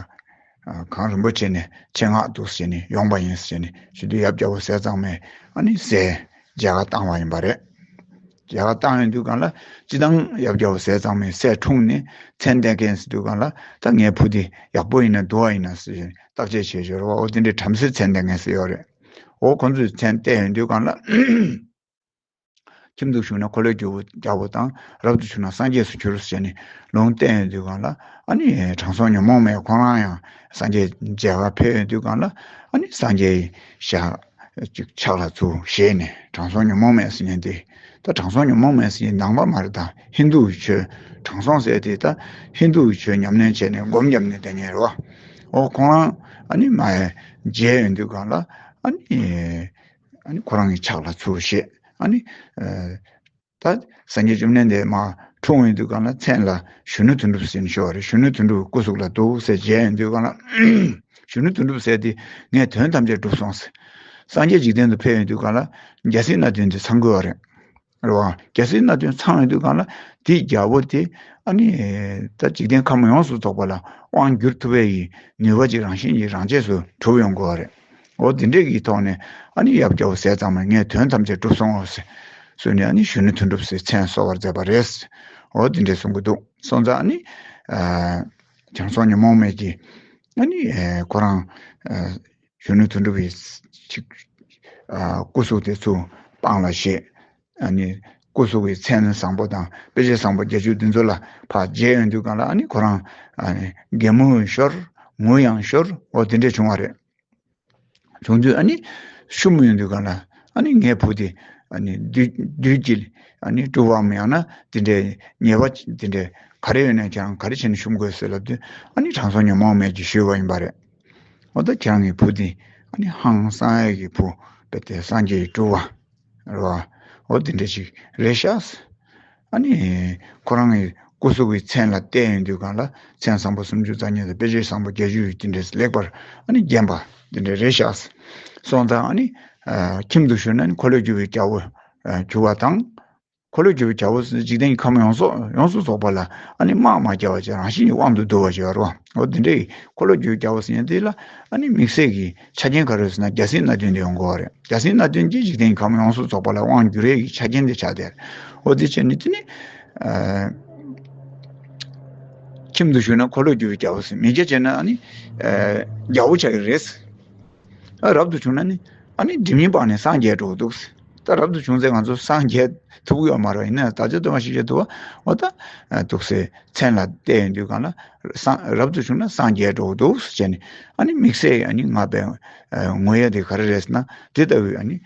གངས་རིན་པོ་ཆེ་ནས་ཆེད་མངགས་འདུག་ཟེར་ནས་ཡོང་པ་ཡིན་ཟེར་ནས་ཞུ་དུས། ཡབ་རྒྱལ་པོ་ཟས་གཙང་མས་ཨ་ནི་ཟས་མཇལ་ཁ་བཏང་བ་ཡིན་པ་རེད། མཇལ་ཁ་བཏང་ཡོང་དུས་སྒང་ལ་སྤྱིར་བཏང་ཡབ་རྒྱལ་པོ་ཟས་གཙང་མས་ཟས་འཁྲུངས་ནས་མཚན་གཏད་མཁན་ཟེར་དུས་སྒང་ལ། ད་ངའི་བུ་དེ་ཡག་པོ་ཡིན་ན་སྡུག་པ་ཡིན་ན་ཟེར་བརྟག་དཔྱད་བྱེད་ཞོར་བ། འོ་དེ་འདྲའི་བྲམ་ཟེ་མཚན་གཏད་མཁན་ཟེར་ཡོད་རེད། འོ་ཁོང་ཚོས་མཚན་གཏད་ཡོང་དུས་སྒང་ལ། ཁྱིམ་དུ་བཞུགས་ན་འཁོར་ལོས་སྒྱུར་བའི་རྒྱལ་པོ་དང་། རབ་ཏུ་བྱུང་ན་སངས་རྒྱས་སུ་འགྱུར་ཟེར་ནས་ལུང་བསྟན་ཡོང་དུས་སྒང་ལ། ཨ་ནི་དྲང་སྲོང་ཉོན་མོངས་མེད་ཁོ་རང་ཡང་སངས་རྒྱས་མཇལ་ཁ་ཕེབས་ཡོང་དུས་སྒང་ལ། ཨ་ནི་སངས་རྒྱས་ཞལ་ཅིག་ཕྱག་ལ་ཚུར་བཞེས་ནས། དྲང་སྲོང་ཉོན་མོངས་མེད་ཟེར་མཁན་དེ། ད་དྲང་སྲོང་ཉོན་མོངས་མེད་ཟེར་མཁན་ནང་པ་མ་རེད། ད་ཧིན་དུའི་ཆོས་དྲང་སྲོང་ཟེར་དེ་ད་ཧིན་དུའི་ཆོས་ཉམས་ལེན་བྱས་ནས་སྒོམ་བརྒྱབ་ནས་བསྡད་མཁན་རེད་བ། འོ་ཁོང་རང་ཨ་ནི་མར་མཇལ་ཡོང་དུས་སྒང་ལ། ཨ་ནི་ཨ་ནི་ཁོ་རང་གི་ཕྱག་ལ་ཚུར་བཞེས། ཨ་ནི་ཨ་ད་སངས་རྒྱས་བཅོམ་ལྡན་འདས་མར་འཁྲུངས་ཡོང་དུས་སྒང་ལ་མཚན་ལ་གཞོན་ནུ་དོན་གྲུབ་ཟེར་ནས་ཞུ་བ་རེད། གཞོན་ནུ་དོན་གྲུབ་སྐུ་གཟུགས་ལ་འདུག་ཟེར་མཇལ་ཡོང་དུས་སྒང་ལ། གཞོན་ནུ་དོན་གྲུབ་ཟེར་དེ་ངས་དོན་ཐམས་ཅད་གྲུབ་སོང་ཟེར། སངས་རྒྱས་འཇིག་རྟེན་དུ་ཕེབས་ཡོང་དུས་སྒང་ལ་རྒྱལ་སྲིད་སྣ་བདུན་དེ་ཚང་དགོས་པ་རེད། རེད་བ། རྒྱལ་སྲིད་སྣ་བདུན་ཚང་ཡོང་དུས་སྒང་ལ། དེའི་རྒྱལ་པོ་དེ་ཨ་ནི་ད་འཇིག་རྟེན་ཁམས་ཡོངས་སུ་རྫོགས་པ་ལ་དབང་བསྒྱུར་ཐུབ་པའི་ནུས་པ་ཅིག་རང་བཞིན་གྱིས་རང་ཆས་སུ་གྲུབ་ཡོང་དགོས་པ་རེད། འོ་དེ་འདྲས་ཀྱི་ཐོག་ནས་ཨ་ནི་ཡབ་རྒྱལ་པོ་ཟས་གཙང་མས་ངས་དོན་ཐམས་ཅད་གྲུབ་སོང་ཟེར་གསུངས་ནས། ཨ་ནི་གཞོན་ནུ་དོན་གྲུབ་ཟེར་མཚན་གསོལ་བར་མཛད་པ་རེད། འོ་དེ་འདྲས་གསུང་གི་འདུག་སོང་ཙང་ཨ་ནི་ཨ་དྲང་སྲོང་ཉོན་མོངས་མེད་ཀྱིས་ཨ་ནི་ཨ་ཁོ་རང་ཨ་གཞོན་ནུ་དོན་གྲུབ་ཀྱི་ཅིག་ཨ་སྐུ་གཟུགས་དེ་ཚུར་སྤང་ལ་བཞེས། ཨ་ནི་སྐུ་གཟུགས་ཀྱི་མཚན་བཟང་པོ་དང་དཔེ་བྱད་བཟང་པོ་བརྒྱད་ཅུ་དེ་ཚོ་ལ་ཕར་མཇལ་ཡོང་དུས་སྒང་ལ། ཨ་ནི་ཁོ་རང་ཨ་ནི་གད་མོ་ཤོར། ངུ་ཡང་ཤོར། འོ་དེ་འདྲས་བྱུང་བ་རེད། བྱུང་དུས་ཨ་ནི་བཤུམས་ཡོང་དུས་སྒང་ལ། ཨ་ནི་ངའི་བུ་དེ་ཨ་ནི་བདུད་བདུད་ཀྱི་ཨ་ནི་སྤྲུལ་པའམ་ཡང་ན་དེ་འདྲའི་ཉེས་པ་དེ་འདྲའི་ག་རེ་ཡོད་ན་ཁྱེད་རང་ག་རེ་བྱས་ནས་བཤུམ་དགོས་ཟེར་ལབ་དུས། ཨ་ནི་དྲང་སྲོང་ཉོན་མོངས་མེད་ཀྱིས་ཞུས་པ་ཡིན་པ་རེད། འོ་ད་ཁྱེད་རང་གི་བུ་དེ་ཨ་ནི་ཧང་སངས་རྒྱས་ཀྱི་བུ། དཔེ་དེ་སངས་རྒྱས་ཀྱི་སྤྲུལ་པ་རེད་བ། འོ་དེ་འདྲ་ཞིག་རེད་ཤག་ཨ་ནི་ཁོ་རང་གི་སྐུ་གཟུགས་ཀྱི་མཚན་ལ་བལྟས་ཡོང་དུས་སྒང་ལ། མཚན་བཟང་པོ་སུམ་ཅུ་རྩ་གཉིས་དང་དཔེ་བྱད་བཟང་པོ་བརྒྱད་ཅུ་ཡིས་དེ་འདྲས་ལེགས་པར་ཨ་ནི་བརྒྱན་པ་དེ་འདྲ་རེད་ཤག་སོང་ཙང་ཨ་ནི་ཨ་ཁྱིམ་དུ་བཞུགས་ན་ནི་འཁོར་ལོས་སྒྱུར་བའི་རྒྱལ་པོ་ཨ་གྱུར་བ་དང་། འཁོར་ལོས་སྒྱུར་བའི་རྒྱལ་པོ་ཟེར་འཇིག་རྟེན་གྱི་ཁམས་ཡོངས་སུ་ཡོངས་སུ་རྫོགས་པ་ལ་ཨ་ནི་དམག་མ་རྒྱག་པ་བྱས་རང་བཞིན་གྱིས་དབང་དུ་བསྡུ་བ་ཞིག་ཡོད་རེད་བ། འོ་དེ་འདྲའི་འཁོར་ལོས་སྒྱུར་བའི་རྒྱལ་པོ་ཟེར་མཁན་དེ་ལ་ཨ་ནི་དམིགས་བསལ་གྱི་ཆ་རྐྱེན་ག་རེ་ཟེར་ན། རྒྱལ་སྲིད་སྣ་བདུན་དེ་ཡོང་དགོས་པ་རེད། རྒྱལ་སྲིད་སྣ་བདུན་གྱིས་འཇིག་རྟེན་གྱི་ཁམས་ཡོངས་སུ་རྫོགས་པ་ལ་དབང་བསྒྱུར་ཡས་ཀྱི་ཆ་རྐྱེན་དེ་ཆགས་བསྡད་རེད། འོ་དེ་བྱས་ནས་དེ་ནི་ཨ་ཁྱིམ་དུ་བཞུགས་ན་འཁོར་ལོས་སྒྱུར་བའི་རྒྱལ་པོ་ཟེར། མི་སྐྱ་བྱས་ན་ཨ་ནི་ཨ་རྒྱལ་པོ་ཆགས་ཀྱི་རེད། ཨ་རབ་ཏུ་བྱུང་ན་ནི་ཨ་ནི་སྒྲིབ་གཉིས་སྤངས་ནས་སངས་རྒྱས་འགྲོ་གི་འདུག་ད་རབ་ཏུ་བྱུང་ཚེ་ང་ཚོ་སངས་རྒྱས་ཐུབ་ཀྱི་ཡོད་མ་རེད། ཡིན་ན་ད་ཆ་སྟོན་པ་ཞིག་བྱེད་ཐུབ་པ། འོ་ད་འདུག་སེ་མཚན་ལ་བལྟས་ཡོང་དུས་སྒང་ལ། སངས་རབ་ཏུ་བྱུང་ན་སངས་རྒྱས་འགྲོ་གི་འདུག་ཟེར་བྱས་ནས། ཨ་ནི་དམིགས་བསལ་ཨ་ནི་ང་དཔེ་ངུ་ཡ་དེ་ག་རེ་རེད་ཟེར་ན། དེ་ལྟ་བུའི་ཨ་ནི།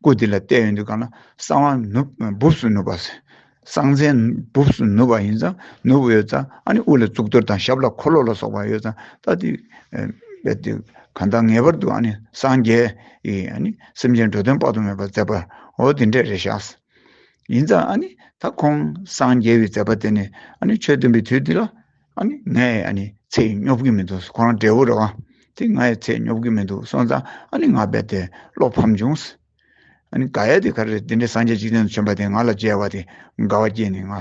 སྐུ་དེ་ལ་བལྟས་ཡོང་དུས་གང་ལ་གསང་བ་ནུབ་སྦུབས་སུ་ནུབ་པ་ཟེར། གསང་མཚན་སྦུབས་སུ་ནུབ་པ་ཡིན་ཙང་ནུབ་ཡོད་ཙང་ཨ་ནི་དབུ་ལ་གཙུག་ཏོར་དང་ཞབས་ལ་འཁོར་ལོ་ལ་སོགས་པ་ཡོད་ཙང་ད་དེ་རྦད་དེ་གང་ལྟར་ངེས་པར་དུ་ཨ་ནི་སངས་རྒྱས་ཡི་ཨ་ནི་སེམས་ཅན་འགྲོ་དོན་དཔག་ཏུ་མེད་པར་མཛད་པ་འོ་དེ་འདྲས་རེད་ཤག་ཡིན་ཙང་ཨ་ནི་ད་ཁོང་སངས་རྒྱས་པའི་མཛད་པ་དེ་ནི་ཨ་ནི་ཆོས་སྟོན་པའི་དུས་འདི་ལ་ཨ་ནི་ངས་ཨ་ནི་ཚེ་ཡི་སྙོབ་ཀྱི་མི་འདུག་ཁོ་རང་འབྲས་བུ་རེད་བ། དེ་ང་ཡི་ཚེ་སྙོབ་ཀྱི་མི་འདུག་སོང་ཙང་ཨ་ནི་ང་རྦད་དེ་བློ་ཕམ་བྱུང་། ཨ་ནི་དགའ་ཡ་དེ་ག་རེ་རེད། དེ་འདྲའི་སངས་རྒྱས་འཇིག་རྟེན་དུ་བྱོན་པ་དེ་ང་ལ་མཇལ་བ་དེ་དགའ་བ་སྐྱེས་ནས་ང་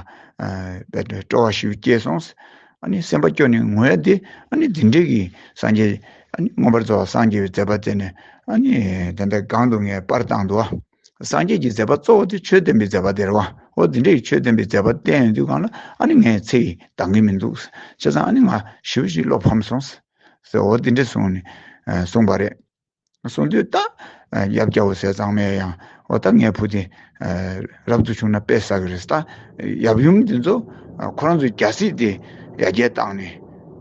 རྦད་དེ་སྤྲོ་བ་ཞེ་པོ་སྐྱེས་སོང་། ཨ་ནི་སེམས་པ་སྐྱོ་ནས་ངུ་ཡ་དེ་ཨ་ནི་དེ་འདྲའི་གི་སངས་རྒྱས་ཨ་ནི་མངོན་པར་རྫོགས་པ་སངས་རྒྱས་པའི་མཛད་པ་དེ་ནི་ཨ་ནི་དེ་འདྲ་གང་དུ་ངས་པར་བཏང་འདུག་བ། སངས་རྒྱས་ཀྱི་མཛད་པ་གཙོ་བོ་དེ་ཆོས་སྟོན་པའི་མཛད་པ་དེ་རེད་བ། འོ་དེ་འདྲའི་ཆོས་སྟོན་པའི་མཛད་པ་བསྟན་ཡོང་དུས་གང་ལ་ཨ་ནི་ངས་ཚེ་ཡི་འདང་གི་མི་འདུག་བྱས་ཙང་ཨ་ནི་ང་ཞེ་པོ་ཞིག་བློ་ཕམ་སོང་ཟེར་འོ་དེ་འདྲ་གསུངས་ནས་གསུངས་པ་རེད། གསུངས་དུས་ད་ཡབ་རྒྱལ་པོ་ཟས་གཙང་མས་ཡང་འོ་ད་ངའི་བུ་དེ་རབ་ཏུ་བྱུང་ན་དཔེ་བསགས་ཀྱི་རེད། ད་ཡབ་ཡུམ་དེ་ཚོ་ཁོ་རང་ཚོའི་རྒྱལ་སྲིད་དེ་ཡར་རྒྱས་བཏང་ནས་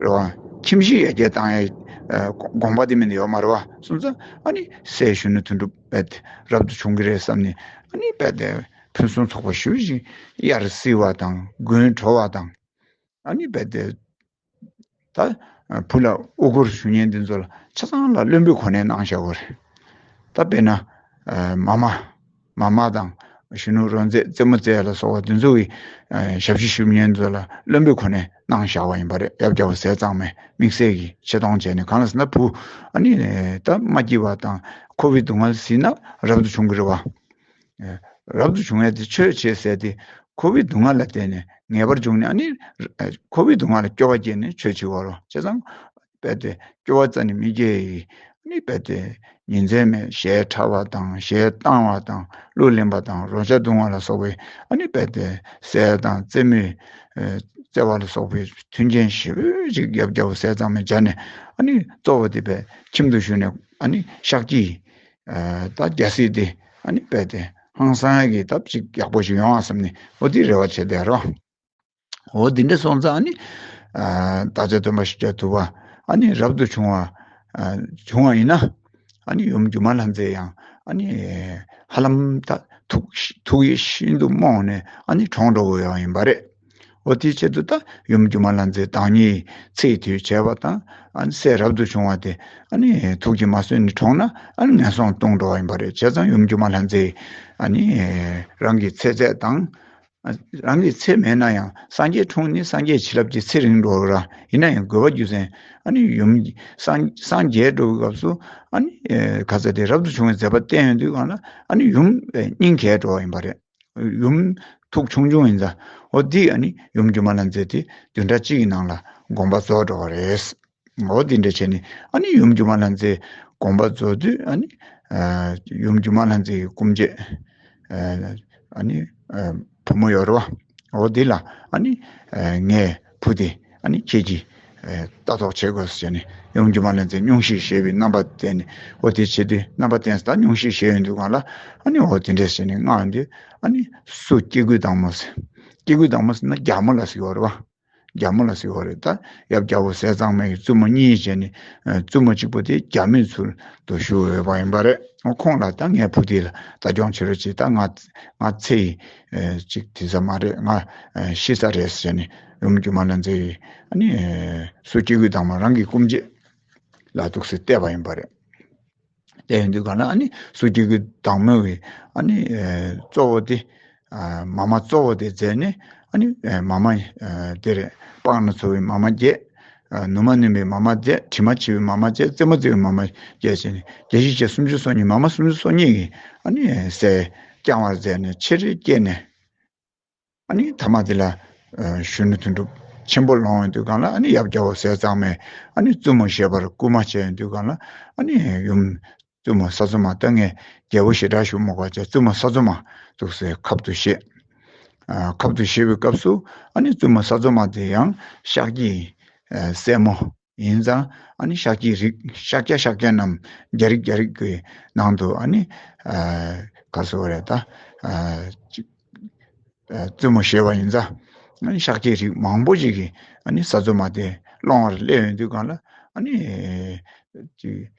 རེད་བ། ཁྱིམ་གཞིས་ཡར་རྒྱས་བཏང་ཡ་དགོངས་པ་དེ་མིན་ཡོད་མ་རེད་བ། སོང་ཙང་ཨ་ནི་སྲས་གཞོན་ནུ་དོན་གྲུབ་རྦད་དེ་རབ་ཏུ་བྱུང་གི་རེད་བསམ་ནས་ཨ་ནི་རྦད་དེ་ཕུན་སུམ་ཚོགས་པ་ཞེ་པོ་ཞིག་དབྱར་བསིལ་བ་དང་དགུན་དྲོ་བ་དང་ཨ་ནི་རྦད་དེ་ད་བུ་ལ་དབུ་སྐོར་ཞུ་མཁན་དེ་ཚོ་ལ་ཆ་ཚང་ལ་བློན་པོའི་གོ་གནས་གནང་བཞག་པ་རེད། ད་དཔེར་ན་མ་མ་མ་མ་དང་གཞོན་ནུ་རོལ་རྩེད་རྩེད་མོ་རྩེ་ཡ་ལ་སོགས་པ་དེ་ཚོ་གི་ཞབས་ཕྱི་ཞུ་མཁན་ཚོ་ལ་བློན་པོའི་གོ་གནས་གནང་བཞག་པ་ཡིན་པ་རེད། ཡབ་རྒྱལ་པོ་ཟས་གཙང་མས་དམིགས་བསལ་གྱི་ཆེ་མཐོང་བྱས་ནས། གང་ལ་ཟེར་ན་བུ་ཨ་ནི་ད་མ་སྐྱིད་པ་དང་འཁོར་བའི་སྡུག་བསྔལ་གཟིགས་ན་རབ་ཏུ་བྱུང་གི་རེད་བ། རབ་ཏུ་བྱུང་ཡ་དེ་ཆོས་བྱེད་ཟེར་ཏེ་འཁོར་བའི་སྡུག་བསྔལ་ལ་བརྟེན་ནས་ངེས་པར་འབྱུང་ནས་ཨ་ནི་འཁོར་བའི་སྡུག་བསྔལ་ལ་སྐྱོ་བ་སྐྱེས་ནས་ཆོས་བྱེད་དགོས་རེད། བྱས་ཙང་རྦད་དེ་སྐྱོ་བ་རྩ་ནས་མི་སྐྱེ་ཡི། ཨ་ནི་རྦད་དེ་ཉིན་མཚན་མེད་གཞས་འཁྲབ་པ་དང་གཞས་བཏང་བ་དང་གླུ་ལེན་པ་དང་རོལ་ཆ་བརྡུང་བ་ལ་སོགས་པའི་ཨ་ནི་རྦད་དེ་ཟས་དང་རྩེད་མོའི་རྩེ་བ་ལ་སོགས་པའི་མཐུན་རྐྱེན་ཞེ་པོ་ཅིག་ཡབ་རྒྱལ་པོ་ཟས་གཙང་མས་སྦྱར་ནས་ཨ་ནི་གཙོ་བོ་དེ་རྦད་ཁྱིམ་དུ་བཞུགས་ནས་ཨ་ནི་གཤགས་ཀྱི། ད་རྒྱལ་སྲིད་དེ་ཨ་ནི་རྦད་དེ་ཧང་སང་གི་ད་ཅིག་ཡག་པོ་ཞིག་ཡོང་བ་བསམ་ནས་འོ་དེ་རེ་བ་བྱས་བསྡད་རོགས། འོ་དེ་འདྲ་སོང་ཙང་ཨ་ནི་བདག་ཅག་སྟོན་པ་ཤཱཀྱ་ཐུབ་པ་ཨ་ནི་རབ་ཏུ་བྱུང་བ་བྱུང་བ་ཡིན་ན་ཨ་ནི་ཡུམ་སྒྱུ་མ་ལྷ་མཛེས་ཡང་ཨ་ནི་ཧ་ལམ་ད་ཐུགས་ཐུགས་ཡིད་ཤིན་ཏུ་རྨོངས་ནས་ཨ་ནི་གྲོངས་འགྲོ་དགོས་ཡོང་ཡིན་པ་རེད། འོ་དེའི་ཆེད་དུ་ད་ཡུམ་སྒྱུ་མ་ལྷ་མཛེས་བདག་ཉིད་ཚེའི་དུས་བྱས་པ་དང་ཨ་ནི་སྲས་རབ་ཏུ་བྱུང་བ་དེ་ཨ་ནི་ཐུགས་ཀྱིས་མ་བཟོད་ནས་གྲོངས་ན་ཨ་ནི་ངན་སོང་ལྟུང་འགྲོ་བ་ཡིན་པ་རེད། བྱས་ཙང་ཡུམ་སྒྱུ་མ་ལྷ་མཛེས་ཨ་ནི་རང་གི་ཚེ་ཚད་དང་ཨ་རང་གི་ཚེ་མེད་ན་ཡང་སངས་རྒྱས་འཁྲུངས་ནས་སངས་རྒྱས་བྱིན་རླབས་ཀྱི་ཚེ་རིང་འགྲོ་ར། ཡིན་ན་ཡང་དགོས་པ་རྒྱུ་མཚན་ཨ་ནི་ཡུམ་སངས་སངས་རྒྱས་འགྲོ་བའི་སྐབས་སུ་ཨ་ནི་ཁ་ཚ་དེ་རབ་ཏུ་བྱུང་བའི་མཛད་པ་བསྟན་ཡོང་དུས་གང་ལ་ཨ་ནི་ཡུམ་སྙིང་གས་འགྲོ་བ་ཡིན་པ་རེད། ཡུམ་ཐུགས་ཆུང་ཆུང་ཡིན་ཙང་འོ་འདི་ཨ་ནི་ཡུམ་སྒྱུ་མ་ལྷ་མཛེས་དེ་བདུན་ཕྲག་གཅིག་གི་ནང་ལ་དགོངས་པ་རྫོགས་འགྲོ་བ་རེད། འོ་འདི་འདྲ་བྱས་ནས་ཨ་ནི་ཡུམ་སྒྱུ་མ་ལྷ་མཛེས་དགོངས་པ་རྫོགས་དུས་ཨ་ནི་ཡུམ་སྒྱུ་མ་ལྷ་མཛེས་ཀྱི་སྐུ་མཆེད་ཨ་ནི་བུ་མོ་ཡོད་རེད་བ། འོ་འདི་ལ་ཨ་ནི་ངའི་བུ་དེ་ཨ་ནི་ཁྱེད་ཀྱིས་ལྟ་རྟོག་བྱེད་དགོས་ཟེར་ནས་ཡུམ་སྒྱུ་མ་ལྷ་མཛེས་སྙུང་གཞི་བཞེས་པའི་རྣམ་པ་བསྟན་ནས་འོ་དེ་བྱེད་དུས་རྣམ་པ་བསྟན་ད་སྙུང་གཞི་བཞེས་ཡོང་དུས་གང་ལ་ཨ་ནི་འོ་དེ་འདྲས་བྱས་ནས་མངགས་ཡོང་དུས་ཨ་ནི་སུ་སྐྱེ་དགུའི་བདག་མོ་ཟེར། སྐྱེ་དགུའི་བདག་མོ་ཟེར་ན་རྒྱལ་མོ་ལ་ཟེར་གྱི་ཡོད་རེད་བ། རྒྱལ་མོ་ལ་ཟེར་གྱི་ཡོད་རེད། ད་ཡབ་རྒྱལ་པོ་ཟས་གཙང་མའི་བཙུན་མོ་གཉིས་བྱས་ནས་བཙུན་མོ་གཅིག་པོ་དེ་རྒྱལ་མོའི་ཚུལ་དུ་བཞུགས་ཡོད་པ་ཡིན་པ་རེད། ཁོང་ལ་ད་ངའི་བུ་དེ་ལ་ལྟ་སྐྱོང་བྱེད་རོགས་གྱིས། ད་ང་ང་ཚེ་ཡི་ཅིག་དེ་ས་མ་རེད། ང་ཤི་ས་རེད་ཟེར་ནས་ཡུམ་སྒྱུ་མ་ལྷ་མཛེས་ཡིས་ཨ་ནི་སུ་སྐྱེ་དགུའི་བདག་མོ་རང་གི་སྐུ་མཆེད་ལ་འདུག་སེ་བལྟས་པ་ཡིན་པ་རེད། བལྟས་ཡོང་དུས་གང་ལ་ཨ་ནི་སུ་སྐྱེ་དགུའི་བདག་མོ་བའི་ཨ་ནི་གཙོ་བོ་དེ་མ་མ་གཙོ་བོ་དེ་མཛད་ནས་ཨ་ནི་མ་མ་དེ་རེད། སྤགས་སྣ་ཚོགས་པའི་མ་མ་བརྒྱད། ནུ་མ་སྣུན་པའི་མ་མ་བརྒྱད། དྲི་མ་འཆི་བའི་མ་མ་བརྒྱད། རྩེད་མོ་རྩེ་བའི་མ་མ་བརྒྱད་བྱས་ནས་བརྒྱད་བཞི་བརྒྱད་སུམ་ཅུ་སོ་གཉིས། མ་མ་སུམ་ཅུ་སོ་གཉིས་ཀྱི་ཨ་ནི་སྲས་བསྐྱངས་པར་མཛད་ནས་ཆེར་སྐྱེས་ནས། ཨ་ནི་ཐ་མ་དེ་ལ་གཞོན་ནུ་དོན་གྲུབ་ཆེན་པོ་ལོངས་ཡོང་དུས་གང་ལ་ཨ་ནི་ཡབ་རྒྱལ་པོ་ཟས་གཙང་མས་ཨ་ནི་བཙུན་མོ་བཞེས་པར་སྐུལ་མ་བྱས་ཡོང་དུས་གང་ལ་ཨ་ནི་ཡུམ་བཙུན་མོ་ས་འཚོ་མ་ད་ངས་རྒྱལ་པོ་ཞེ་དྲག་ཞུ་མ་དགོས་བྱས་བཙུན་མོ་ས་འཚོ་མ་འདུག་སེ་ཁབ་ཏུ་བཞེས། ཁབ་ཏུ་བཞེས་པའི་སྐབས་སུ་ཨ་ནི་བཙུན་མོ་ས་འཚོ་མ་དེ་ཡང་ཤཱཀྱའི་སྲས་མོ་ཡིན་ཙང་ཨ་ནི་ཤཱཀྱའི་རིགས་ཤཱཀྱ་ཤཱཀྱ་རྣམས་རྒྱ་རིགས་རྒྱ་རིགས་ཀྱི་ནང་དུ་ཨ་ནི་ག་སོ་རེད་ད། བཙུན་མོ་བཞེས་པ་ཡིན་ཙང་ཤཱཀྱའི་རིགས་མང་པོ་ཞིག་གིས་ས་འཚོ་མ་དེ་སློང་བར་སླེབས་ཡོང་དུས་གང་ལ་ཅིག་